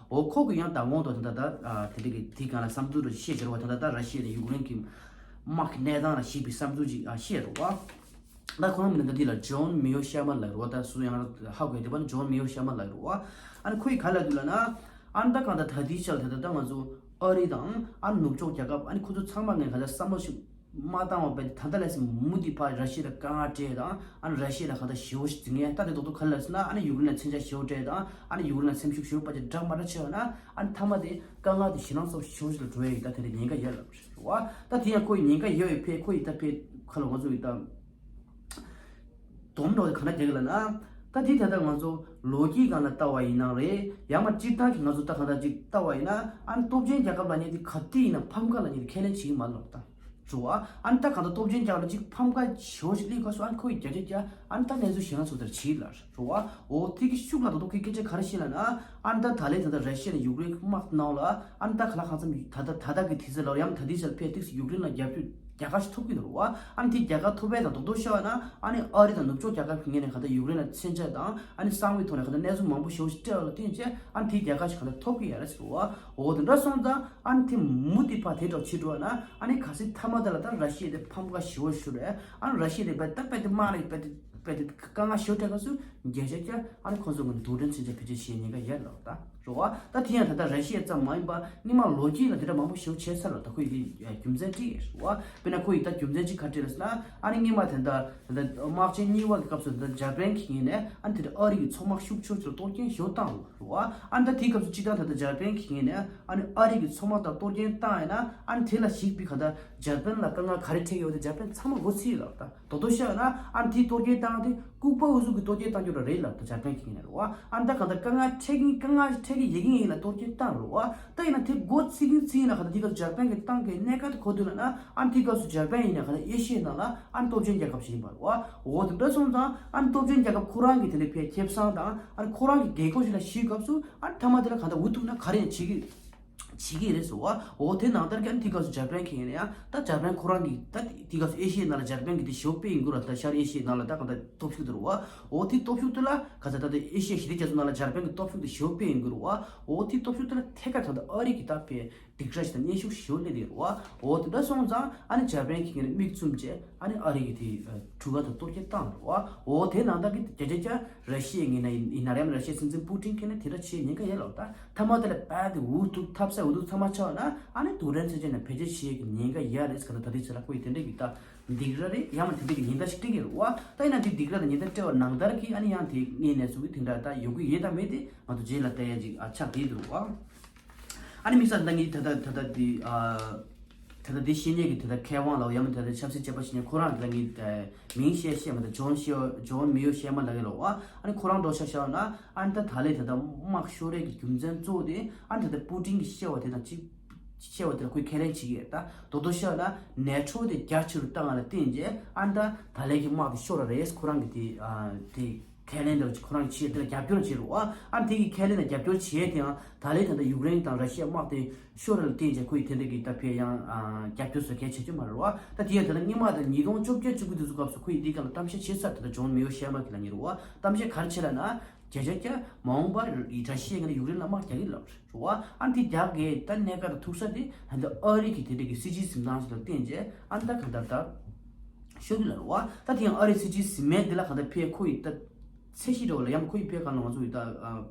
འོ་ཁོ་གི་ཡང་ད་དགོང་དུ་དེ་འདྲ་ད་དེ་འདྲའི་གི་དེ་སྒང་ལ་བསམ་ཚུལ་རོ་ཅིག་བཤད་བྱ་རོ། ད་ལྟ་ད་ར་ཤི་ཡ་དང་ཡུཀ་རེན་གི་ དམག་གི་གནས་སྟངས་ལ་གཞིགས་པའི་བསམ་ཚུལ་ཅིག་ཨ་བཤད་རོགས། ད་ཁོ་རང་མི་ནི་ད་འདི་ལ་ཇོན་མེ་ཡོ་ཤར་མ་ལགས་རོགས། ད་སུ་ཡང་ཧ་གོ་དེ་པ་ནི་ཇོན་མེ་ཡོ་ཤར་མ་ལགས་རོགས། ཨ་ནི་ཁོ་ཡི་ག་ལ་འདུག་ལ་ན། ཨ་ནི་ད་གང་ལྟར་ད་ལྟའི་ཆར་དེ་ད་ད་ང་ཚོ་ཨ་རི་དང་ཨ་ནི་ནུབ་ཕྱོགས་རྒྱལ་ཁབ་ཨ་ནི་ཁོ་ཚོ་ཚང་མ་ངས་ག་ལ་བསམ་བློ་ཞིག་མ་བཏང་བ་བས་ད་ལྟ་ལས་སེ་མུ་མཐུད་ཕར་ར་ཤི་ཡ་ལ་དཀའ་ངལ་སྤྲད་དང་ཨ་ནི་ར་ཤི་ཡ་ལ་གང་ལྟར་ཞི་བོ་ཞིག་འཛིང་ངེས། ད་དེ་རྡོག་རྡོག་ག་ལ་ཟེར་ན་ཨ་ནི་ཡུཀ་རེན་ལ་མཚོན་ཆ་ཞི་བོ་སྤྲད་དང་ཨ་ནི་ཡུཀ་རེན་ལ་སེམས་ཤུགས་ཞི་བོ་པ་ཅིག་འདྲ་མ་འདྲ་ཆེ་བ་ན་ཨ་ནི་མཐའ་མ་དེ་དཀའ་ངལ་དེ་ཞེ་སྡང་ཚ་པོ་ཞི་བོ་ཞིག་ལ་འགྲོ་ཡ་ཡིན། ད་དེ་རིང་ཉེན་ཁ་ཡོད་ལབ་རེད་བ། ད་དེ་ཡང་ཁོ་ཡི་ཉེན་ཁ་ཡོད་ཡོད་ཕེ་ཁོ་ཡི་ད་ཕེ་ཁ་ལོ་ང་ཚོ་ཡི་ད། སྡོམ་འགྲོ་དེ་ག་འདྲ་རྒྱག་གི་ལབ་ན། ད་དེ་ད་ལྟ་ང་ཚོ་ལོ་རྒྱུས་སྒང་ལ་ལྟ་བ་ཡིན་ནའང་རེད། ཡང་མ་སྤྱིར་བཏང་གི་ང་ཚོ་ད་ག་འདྲ་ཅིག་ལྟ་བ་ཡིན་ན་ཨ་ནི་སྟོབས་ཆེན་རྒྱལ་ཁབ་ལབ་མཁན་དེ་ག་དུས་ཡིན་ན་ཕམ་ཁ་ལབ་མཁན་དེ་ཁས་ལེན་བྱེད་ཀྱི་མ་རེད་ལབ་ད། རེད་བ། ཨ་ནི་ད་ག་འདྲ་སྟོབས་ཆེན་རྒྱལ་ཁབ་ལ་ཅིག་ཕམ་ཁ་ཞེ་པོ་ཞིག་སླེབས་སྐབས་སུ་ཨ་ནི་ཁོ་ཡི་རྒྱ་ཆེ་རྒྱ་ཨ་ནི་ད་གནས་ཚུལ་ཞེ་དྲག་ཚོ་དེར་བྱེད་ལ་རེད་བ། འོ་དེ་གི་ཤུགས་ལ་ད་དུང་ཁོས་སྐད་ཆ་ག་རེ་བཤད་ལབ་ན། ཨ་ནི་ད་ད་ལན་ད་ལྟ་ར་ཤི་ཡ་ནས་ཡུཀ་རེན་དམག་ནང་ལ་ཨ་ནི་ད་ག་ལ་གང་འཚམ་ད་ལྟ་ད་ལྟ་གི་དུས་ཚོད་ལ་ཡང་ད་དེ་ཞལ་ཕེ་ཏིག་ཡུཀ་རེན་ལ་རྒྱབ་སྐྱོར་རྒྱལ་ཁ་ཞིག་ཐོབ་ཀྱི་འདུག་རེད་བ། ཨ་ནི་དེ་རྒྱལ་ཁ་ཐོབ་པའི་དང་རྡོག་རྡོག་བཤད་པ་ན་ཨ་ནི་ཨ་རི་དང་ནུབ་ཕྱོགས་རྒྱལ་ཁབ་ཀྱི་ངོས་ནས་ག་ད་ཡུཀ་རེན་ལ་མཚོན་ཆ་དང་ཨ་ནི་གསང་བའི་ཐོག་ནས་ག་ད་གནས་ཚུལ་མང་པོ་ཞེ་པོ་ཞིག་སྤྲད་པ་ལ་བརྟེན་བྱས་ཨ་ནི་དེའི་རྒྱལ་ཁ་ཞིག་ག་ད་ཐོབ་ཀྱི་ཡ་རེད་ཟེར་བ། འོ་དེ་འདྲ་སོང་ཙང་ཨ་ནི་དེ་མུ་མཐུད་ཕར་དེ་འདྲ་བྱེད་འགྲོ་བ་ན་ཨ་ནི་གལ་སྲིད་མཐའ་མ་དེ་ལ་ད་ར་ཤི་ཡ་དེ་ཕམ་ཁ་ཞེ་པོ་ཞིག་རེད། ཨ་ནི་ར་ཤི་ཡ་དེ་བས་ད་བས་དེ་དམག་རེད་བས་དེ་བས་དེ་དཀའ་ངལ་ཞེ་པོ་འཕྲད་སྐབས་སུ་རྒྱལ་ཁ་ཀྱང་ཨ་ནི་ཁོང་ཚོ་གི་རྡུལ་ཕྲན་མཚོན་ཆ་བེད་སྤྱོད་བྱེད་ཉེན་ཁ་ཡོད་ལབ་ད། རེད་བ། ད་དེ་ཡང་ད་ལྟ་ར་ཤི་ཡ་ཙམ་མ་ཡིན་པ་སྔོན་མ་ལོ་རྒྱུས་ལ་དེ་འདྲ་མང་པོ་ཞིག་བྱས་ཚར་ལ་ད་ཁོས་དེ་རྒྱུ་མཚན་བྲིས་ཡོད་རེད་བ། དཔེར་ན་ཁོ་ཡིས་ད་རྒྱུ་མཚན་གཅིག་ག་བྲིས་ལ་ཟེར་ན་ཨ་ནི་སྔོན་མ་ད་ལྟ་ད་ལྟ་དམག་ཆེན་གཉིས་པ་གི་སྐབས་སུ་ད་ལྟ་འཇར་པན་གྱི་ངོས་ནས་ཨ་ནི་དེ་འདྲ་ཨ་རི་གི་མཚོ་དམག་ཤུགས་ཆེ་ཤོས་ལ་གཏོར་སྐྱོན་ཞེ་པོ་བཏང་ཡོད་རེད་བ། ཨ་ནི་ད་དེའི་སྐབས་སུ་སྤྱིར་བཏང་ད་ལྟ་འཇར་པན་གྱི་ངོས་ནས་ཨ་ནི་ཨ་རི་གི་མཚོ་དམག་དང་གཏོར་སྐྱོན་བཏང་ཡོད་ན་ཨ་ནི་དེ་ལ་གཞིགས་པའི་ག་ད་འཇར་པན་ལ་དཀའ་ངལ་ག་རེ་འཕྲད་ཀྱི་ཡོད་དེ་འཇར་པན་ཚང་མ་མགོ་ཚོས་ཡོད་ལབ་ད། རྡོག་རྡོག་བཤད་ན་ཨ་ནི་དེའི་གཏོར་སྐྱོན་བཏང་དེ་ལྐུགས་པ་འུ་ཚུགས་ཀྱི་གཏོར་སྐྱོན་བཏང་རྒྱུ་ར་རེད་ལབ་ད་འཇར་པན་གྱི་ངོས་ནས་རེད་བ། ཨ་ནི་ད་གང་ལྟར་དཀའ་ངལ་འཕྲད་ཀྱིན་དཀའ་ངལ་འཕྲད་ཀྱི་ཡོད་ཀྱི་ཡིན་ལ་གཏོར་སྐྱོན་བཏང་རེད་བ། ད་ཡིན་ན་དེ་མགོ་ཚོས་ཀྱིན་ཚོས་ཡིན་ལ་གང་ལྟར་དེ་ག་འཇར་པན་གྱི་ཏང་གི་གནས་སྐབས་དེ་གོ་དུས་ལ་ན་ཨ་ནི་དེ་སྐབས་སུ་འཇར་པན་ཡིན་ན་གང་ལྟར་ཨེ་ཤི་ཡའི་ནང་ལ་ཨ་ནི་སྟོབས་ཆེན་རྒྱལ་ཁབ་ཞིག་ཡིན་པ་རེད་བ། འོ་དེ་འདྲ་སོང་ཙང་ཨ་ནི་སྟོབས་ཆེན་རྒྱལ་ཁབ་ཁོ་རང་གི་དེ་འདྲའི་ཕའི་ཁེ་བཟང་དང་ཨ་ནི་ཁོ་རང་གི་དགོས་མཁོ་ཞིག་ལ་གཞིགས་སྐབས་སུ་ཨ་ནི་མཐའ་མ་དེ་ལ་གང་ལྟར་འུ་ཐུག་ན་ག་རེ་ཡང་བྱེད་ཀྱི། བྱེད་ཀྱི་རེད་ཟེར་བ། འོ་དེ་ནང་ལྟར་ཀྱང་དེ་སྐབས་སུ་འཇར་པན་གྱི་ཡིན་ན་ཡང་ད་འཇར་པན་ཁོ་རང་གི་ད་དེ་སྐབས་སུ་ཨེ་ཤི་ཡའི་ནང་ལ་འཇར་པན་གྱི་དེ་ཞེ་པོ་དཔེ་ཡིན་དགོས་ར། ད་ཤར་ཨེ་ཤི་ཡའི་ནང་ལ་ད་གང་ལྟར་སྟོབས་ཤུགས་དེ་རེད་བ། འོ་དེ་སྟོབས་ཤུགས་དེ་ལ་ག་ཚ་ད་ལྟ་ཨེ་ཤི་ཡ་ཞི་བདེ་རྒྱ་མཚོ་ནང་ལ་འཇར་པན་གྱི་སྟོབས་ཤུགས་དེ་ཞེ་པོ་དཔེ་ཡིན་དགོས་རེད་བ། འོ་དེ་སྟོབས་ཤུགས་དེ་ལ་ཐད་ཀར་ད་ལྟ་ཨ་རི་གི་ད་དཔེ་སྡིགས་ར་ཞིག་དང་གནོན་ཤུགས་ཞེ་པོ་སླེབས་དེ་རེད་བ། འོ་དེ་འདྲ་སོང་ཙང་ཨ་ནི་འཇར་པན་གྱི་ངོས་ནས་མིག་བཙུམ་བྱས་ཨ་ནི་ཨ་རི་གི་དེ་གྲུ་ཁ་དང་གཏོར་སྐྱོན་བཏང་རེད་བ། འོ་དེ་ནང་ལྟར་གྱི་བརྒྱ་ཆ་བརྒྱ། ར་ཤི་ཡའི་ངོས་ནས་ཡིན་ན་རེད་ཡང་ར་ཤི་ཡའི་སྲིད་འཛིན་པུ་ཏིན་གྱིས་ནི་དེ་འདྲ་བྱེད་ཉེན་ཁ་ཡོད་ལབ་ད། མཐའ་མ་དེ་ལ་རྦད་དེ་འུ་ཐུག་ཐབས་ཟད་འུ་ཐུག་ཚང་མ་ཆགས་ན་ཨ་ནི་རྡུལ་ཕྲན་མཚོན་ཆ་ནས་བེད་སྤྱོད་བྱེད་ཀྱི་ཉེན་ཁ་ཡོད་རེད་ཟེར་ག་ད་ད་དེ་ཚོ་ལ་ཁོ་ཡི་དེ་འདྲ་གི་ད་སྡིགས་ར་རེད་ཡང་མ་དེ་འདྲ་གི་ཉེན་བརྡ་ཞིག་སྤྲད་ཀྱི་རེད་བ། ད་ཡིན་ན་དེ་སྡིགས་ར་དང་ཉེན་བརྡ་སྤྲད་པ་ནང་ལྟར་གྱི་ཨ་ནི་ཡང་དེ་ངའི་གནས་ཚུལ་གྱི་དེ་འདྲ་ད་ཡོང་གི་ཡོད་དམ་མེད་དེ་ང་ཚོ་རྗེས་ལ་ལྟ་ཡ་ཅིག་ཨ་ཆགས་བསྡད་འདུག་བ། ཨ་ནི་དམིགས་བསལ་ད་ངས་ད་ལྟ་ད་ལྟ་འདི་ཨ། ད་ལྟ་འདི་བཤད་མཁན་གྱི་ད་ལྟ་མཁས་དབང་ལ་ཡང་མིན་ད་ལྟ་ཆབ་སྲིད་དཔྱད་པ་བྱེད་མཁན་ཁོ་རང་ལ་ངས་ད་མིང་བཤད་བཤད་མ་ད་ཇོན་ཤིའོ་ཇོན་མེ་ཡོ་ཤར་མ་ལགས་ལ་ཨ་ནི་ཁོ་རང་འགྲོ་ཤག་ཤག་ན་ཨ་ནི་ད་ད་ལྟའི་ད་ལྟ་དམག་ཤོར་རེས་ཀྱི་རྒྱུ་མཚན་གཙོ་བོ་དེ་ཨ་ནི་ད་ལྟ་པུ་ཏིན་གྱིས་བཤད་པ་དེ་དང་གཅིག་བཤད་པ་དེ་ལ་ཁོས་ཁས་ལེན་བྱེད་ཀྱི་ཡོད་ད་དོ་དོ་ཤག་ན་ནེ་ཊོ་དེ་རྒྱ་ཆེ་རུ་བཏང་བ་ལ་བརྟེན་རྗེས་ཨ་ནི་ད་ད་ལྟའི་གི་དམག་དེ་ཤོར་ར་རེད་ཁོ་རང་གི་དེ་དེ། ཁས་ལེན་དང་ཁོ་རང་གིས་བྱས་དེ་ལ་རྒྱབ་སྐྱོར་བྱས་རེད་བ། ཨ་དེ་གི་ཁས་ལེན་དང་རྒྱབ་སྐྱོར་བྱས་དེའང་ད་ལན་ད་ལྟ་ཡུཀ་རེན་དང་ར་ཤི་ཡ་དམག་དེ་ཤོར་ར་ལ་བརྟེན་བྱས་ཁོ་ཡི་དེ་འདྲ་གི་ད་ཕེ་ཡང་རྒྱབ་སྐྱོར་བཟོ་གལ་ཆེ་ཆེ་མ་རེད་བ། ད་དེ་ཡང་ད་ལྟ་སྔོན་མ་ད་ཉིས་སྟོང་བཅོ་བརྒྱད་བཅུ་དགུ་དེ་ཚོ་སྐབས་སུ་ཁོ་ཡི་དེ་ག་ལ་གཏམ་བཤད་བྱས་ཚར་ད་ལྟ་ཇོན་མེ་ཡོ་ཤར་མ་གི་ལ་ཉེ་རེད་བ། གཏམ་བཤད་ག་རེ་བྱས་ལ་ན་བརྒྱ་ཆ་བརྒྱ་མ་འོངས་པར་ར་ཤི་ཡ་ངས་ཡུཀ་རེན་ལ་དམག་རྒྱག་གི་ལབ་རེད་བ། ཨ་དེ་རྒྱག་གི་ད་གནད་འགག་ད་ཐུག་ས་དེ་ད་ལྟ་ཨ་རི་གི་དེ་འདྲ་གི་སྲིད་ཇུས་འཛིན་སྟངས་ཤིག་ལ་བརྟེན་བྱས་ཨ་ད་ག་ད་ད་ཤོར་གི་ལབ་རེད་བ། ད་དེ་ཡང་ཨ་རི་སྲིད་ཇུས་འཛིན་མེད་དེ་ལ་ག་ད་ཕེ་ཁོ་ཡི་ད། ཚད་གཞི་འདྲ་བོ་ལ་ཡང་ཁོ་ཡི་ཕེ་གང་ལ་ང་ཚོ་ཡི་ད་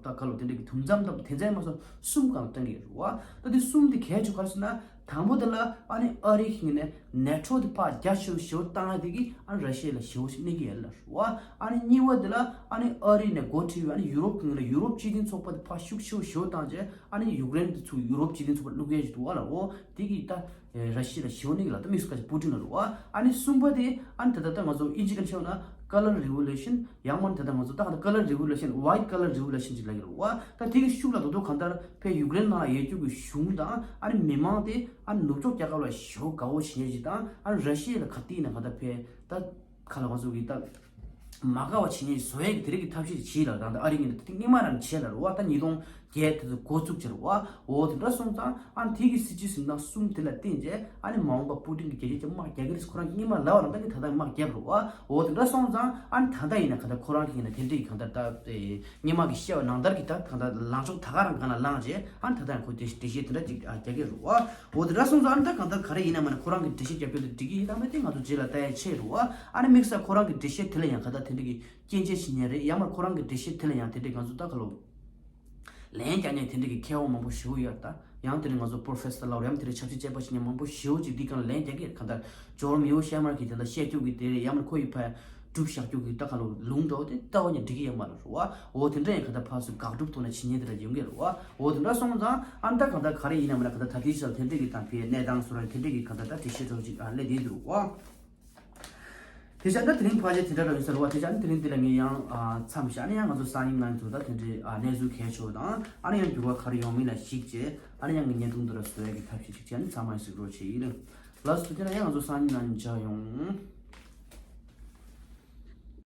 ད་ག་ལོ་དེ་འདྲ་གི་དུམ་མཚམས་དང་དེ་ཚད་མ་སོང་གསུམ་གང་ལ་བཏང་གི་ཡོད་རེད་བ། ད་དེ་གསུམ་དེ་གལ་ཆེ་ག་རེ་ཟེར་ན་དང་པོ་དེ་ལ་ཨ་ནི་ཨ་རི་གི་ནས་ནེ་ཊོ་དེ་ཕར་རྒྱ་ཆེ་བོ་ཞེ་བོ་བཏང་ཡ་དེ་གི་ཨ་ནི་ར་ཤི་ཡ་ལ་ཞེ་བོ་ཞིག་གནོད་གི་ཡོད་ལ་རེད་བ། ཨ་ནི་གཉིས་པ་དེ་ལ་ཨ་ནི་ཨ་རི་ནས་འགོ་ཁྲིད་པའི་ཨ་ནི་ཡུ་རོབ་གི་ངོས་ལ་ཡུ་རོབ་སྤྱི་མཐུན་ཚོགས་པ་དེ་ཕར་ཤུགས་ཆེ་བོ་ཞེ་བོ་བཏང་རྗེས་ཨ་ནི་ཡུཀ་རེན་དེ་ཚུར་ཡུ་རོབ་སྤྱི་མཐུན་ཚོགས་པར་བླུག་ཡ་ཞིག་འདུག་བ་ལ་འོ་དེ་གི་ད། ར་ཤི་ཡ་ལ་ཞི་བ་ནི་གི་ལ་ད་དམིགས་སུ་བཀར་ཅིག་པུ་ཏིན་ལ་རུ་བ། ཨ་ནི་གསུམ་པ་དེ་ཨ་ནི་ད་ལྟ་ད་ང་ཚོ་ཨིན་ཇི་ལ་ཆེ་བ་ན་ཀ་ལར་རི་ཝོ་ལུ་ཤན་ཡང་མ་ནི་ད་ལྟ་ང་ཚོ་ད་ད་ཀ་ལར་རི་ཝོ་ལུ་ཤན་ཝའི་ཊི་ཀ་ལར་རི་ཝོ་ལུ་ཤན་ཅིག་ལ་གི་རུ་བ། ད་དེ་གི་ཤུགས་ལ་དོ་དོ་གང་ལྟར་ཕེ་ཡུཀ་རེན་ནང་ལ་ཡོད་རྒྱུ་གི་གཞུང་དང་ཨ་ནི་མི་མང་དེ་ཨ་ནི་ནུབ་ཕྱོགས་རྒྱལ་ཁབ་ལ་ཞི་བ་དགའ་བོ་བྱེད་ཉེན་ཅིག་དང་ཨ་ནི་ར་ཤི་ཡ་ལ་ག་དེ་ཡིན་ན་ག་ད་ཕེ་ད་ག་ལ་ང་ཚོ་གི་ད་མ་དགའ་བ་བྱེད་ཉེན་བཟོ་ཡས་གི་དེ་རིགས་ཀྱི་ཐབས་ཤེས་ཅིག་བྱེད་ལ་ད་ད་ཨ་རི་གི་ནི་ད་དེ་སྔོན་མ་རང་བྱེད་ལ་རུ་བ། ད་ཉིས་སྟོང་ བརྒྱད་དེ་ཚོ་འགོ་བཙུགས་ཀྱི་རེད་བ། འོ་དེ་འདྲ་སོང་ཙང་ཨ་ནི་དེ་གི་སྲིད་ཇུས་འཛིན་སྟངས་གསུམ་དེ་ལ་བརྟེན་རྗེས་ཨ་ནི་མ་འོངས་པ་པུ་ཏིན་གྱི་རྒྱལ་སྤྱི་ཅིག་དམག་རྒྱག་གི་རེད་ཁོ་རང་གིས་སྔོན་མ་ལབ་པ་རང་ད་གི་ད་ལྟ་དམག་རྒྱབ་རེད་བ། འོ་དེ་འདྲ་སོང་ཙང་ཨ་ནི་ད་ལྟ་ཡིན་ན་གང་ལྟར་ཁོ་རང་གིས་ཡིན་ན་དེ་འདྲ་གི་གང་ལྟར་ད་སྔོན་མ་གི་བཤད་པ་ནང་ལྟར་གྱི་ད་གང་ལྟར་ལངས་ཕྱོགས་ད་ག་རང་སྒང་ལ་ལངས་རྗེས་ཨ་ནི་ད་ལྟ་ཡང་ཁོ་དེ་འགྲེལ་བཤད་དེ་འདྲ་ཅིག་རྒྱག་གི་རེད་བ། འོ་དེ་འདྲ་སོང་ཙང་ཨ་ནི་ད་གང་ལྟར་ག་རེ་ཡིན་ན་མ་ནི་ཁོ་རང་གིས་འགྲེལ་བཤད་རྒྱབ་རྒྱུ་དེ་འགྲིག་གི་ཡིན་དམ་མེད་དེ་ང་ཚོ་རྗེས་ལ་ལྟ་ཡ་ཆེ་རེད་བ། ཨ་ནི་དམིགས་བསལ་ཁོ་རང་གི་འགྲེལ་བཤད་དེ་ལ་ཡང་ག་ད་དེ་འདྲ་གི་སྐྱོན་ཆ་བྱེད་ཉེན་རེད། ཡང་མ་ཁོ་རང་གི་འགྲེལ་བཤད་དེ་ལ་ཡང་དེ་འདྲའི་ང་ཚོ་ད་ག་ལོ་ལན་རྒྱག་ཉེན་དེ་འདྲའི་གི་མཁས་དབང་མང་པོ་ཞེ་པོ་ཡོད་ད། ཡང་དེ་འདྲའི་ང་ཚོ་པོ་རོ་ཕེ་སར་ལབ་རེད། ཡང་དེ་འདྲའི་ཆབ་སྲིད་དཔྱད་པ་བྱེད་ཉེན་མང་པོ་ཞེ་པོ་ཅིག་འདི་གང་ལ་ལན་རྒྱག་གི་རེད། གང་ལྟར་ཇོར་མེའོ་ཤེ་མར་གི་དེ་འདྲ་བཤད་རྒྱུ་གི་དེ་རེད། ཡང་མ་ཁོ་ཡི་ཕ་སྒྲུབ་བཞག་རྒྱུ་གི་ད་ག་ལོ་ལུང་འདྲ་བོ་དེ་ལྟ་བ་ཉིད་འགྲིག་གི་ཡོད་མ་རེད་རུ་བ། འོ་དེ་འདྲ་ཡང་གང་ལྟར་ཕར་ཚུར་དགག་སྒྲུབ་ཐོག་ནས་བྱེད་ཉེན་དེ་འདྲ་ཡོང་གི་རུ་བ། འོ་དེ་འདྲ་སོང་ཙང་ཨ་ནི་ད་གང་ལྟར་ག་རེ་ཡིན་ན་མ་ན་གང་ལྟར་ད་དེའི་ཆར་དེ་འདྲའི་གི་དང་ཕའི་གནས་སྟངས་སུ་ར་དེ་འདྲའི་གི་གང་ལྟར་ད་འགྲེལ་བཤད་འདྲ་བོ་ཅིག་ཨ་སླེབས་བསྡད་འདུག་རུ་བ། དེ་བྱས་ན་དེ་རིང་ཕལ་ཆེར་དེ་འདྲ་རང་ཡིན་ཟེར་བ། དེ་བྱས་ན་དེ་རིང་འདི་ལ་ངས་ཡང་ཨ་མཚམས་བཞག་ནས་ཡང་ང་ཚོ་སང་ཉིན་གནངས་ཚོ་ད་དེ་འདྲའི་ཨ་གནས་ཚུལ་གལ་ཆེ་བ་དང་ཨ་ནི་ཡང་འགྱུར་བ་ག་རེ་ཡོང་མིན་ལ་གཞིགས་བྱས་ཨ་ནི་ཡང་གི་བརྙན་ཐུང་འདི་ལ་བཟོ་ཡ་གི་ཐབས་ཤེས་ཅིག་བྱས་ནས་ཚང་མ་གཟིགས་རོགས་བྱེད་ཡིན། ལགས་སོ། དེ་ན་ཡང་ང་ཚོ་སང་ཉིན་གནངས་ཉིན་མཇལ་ཡོང་།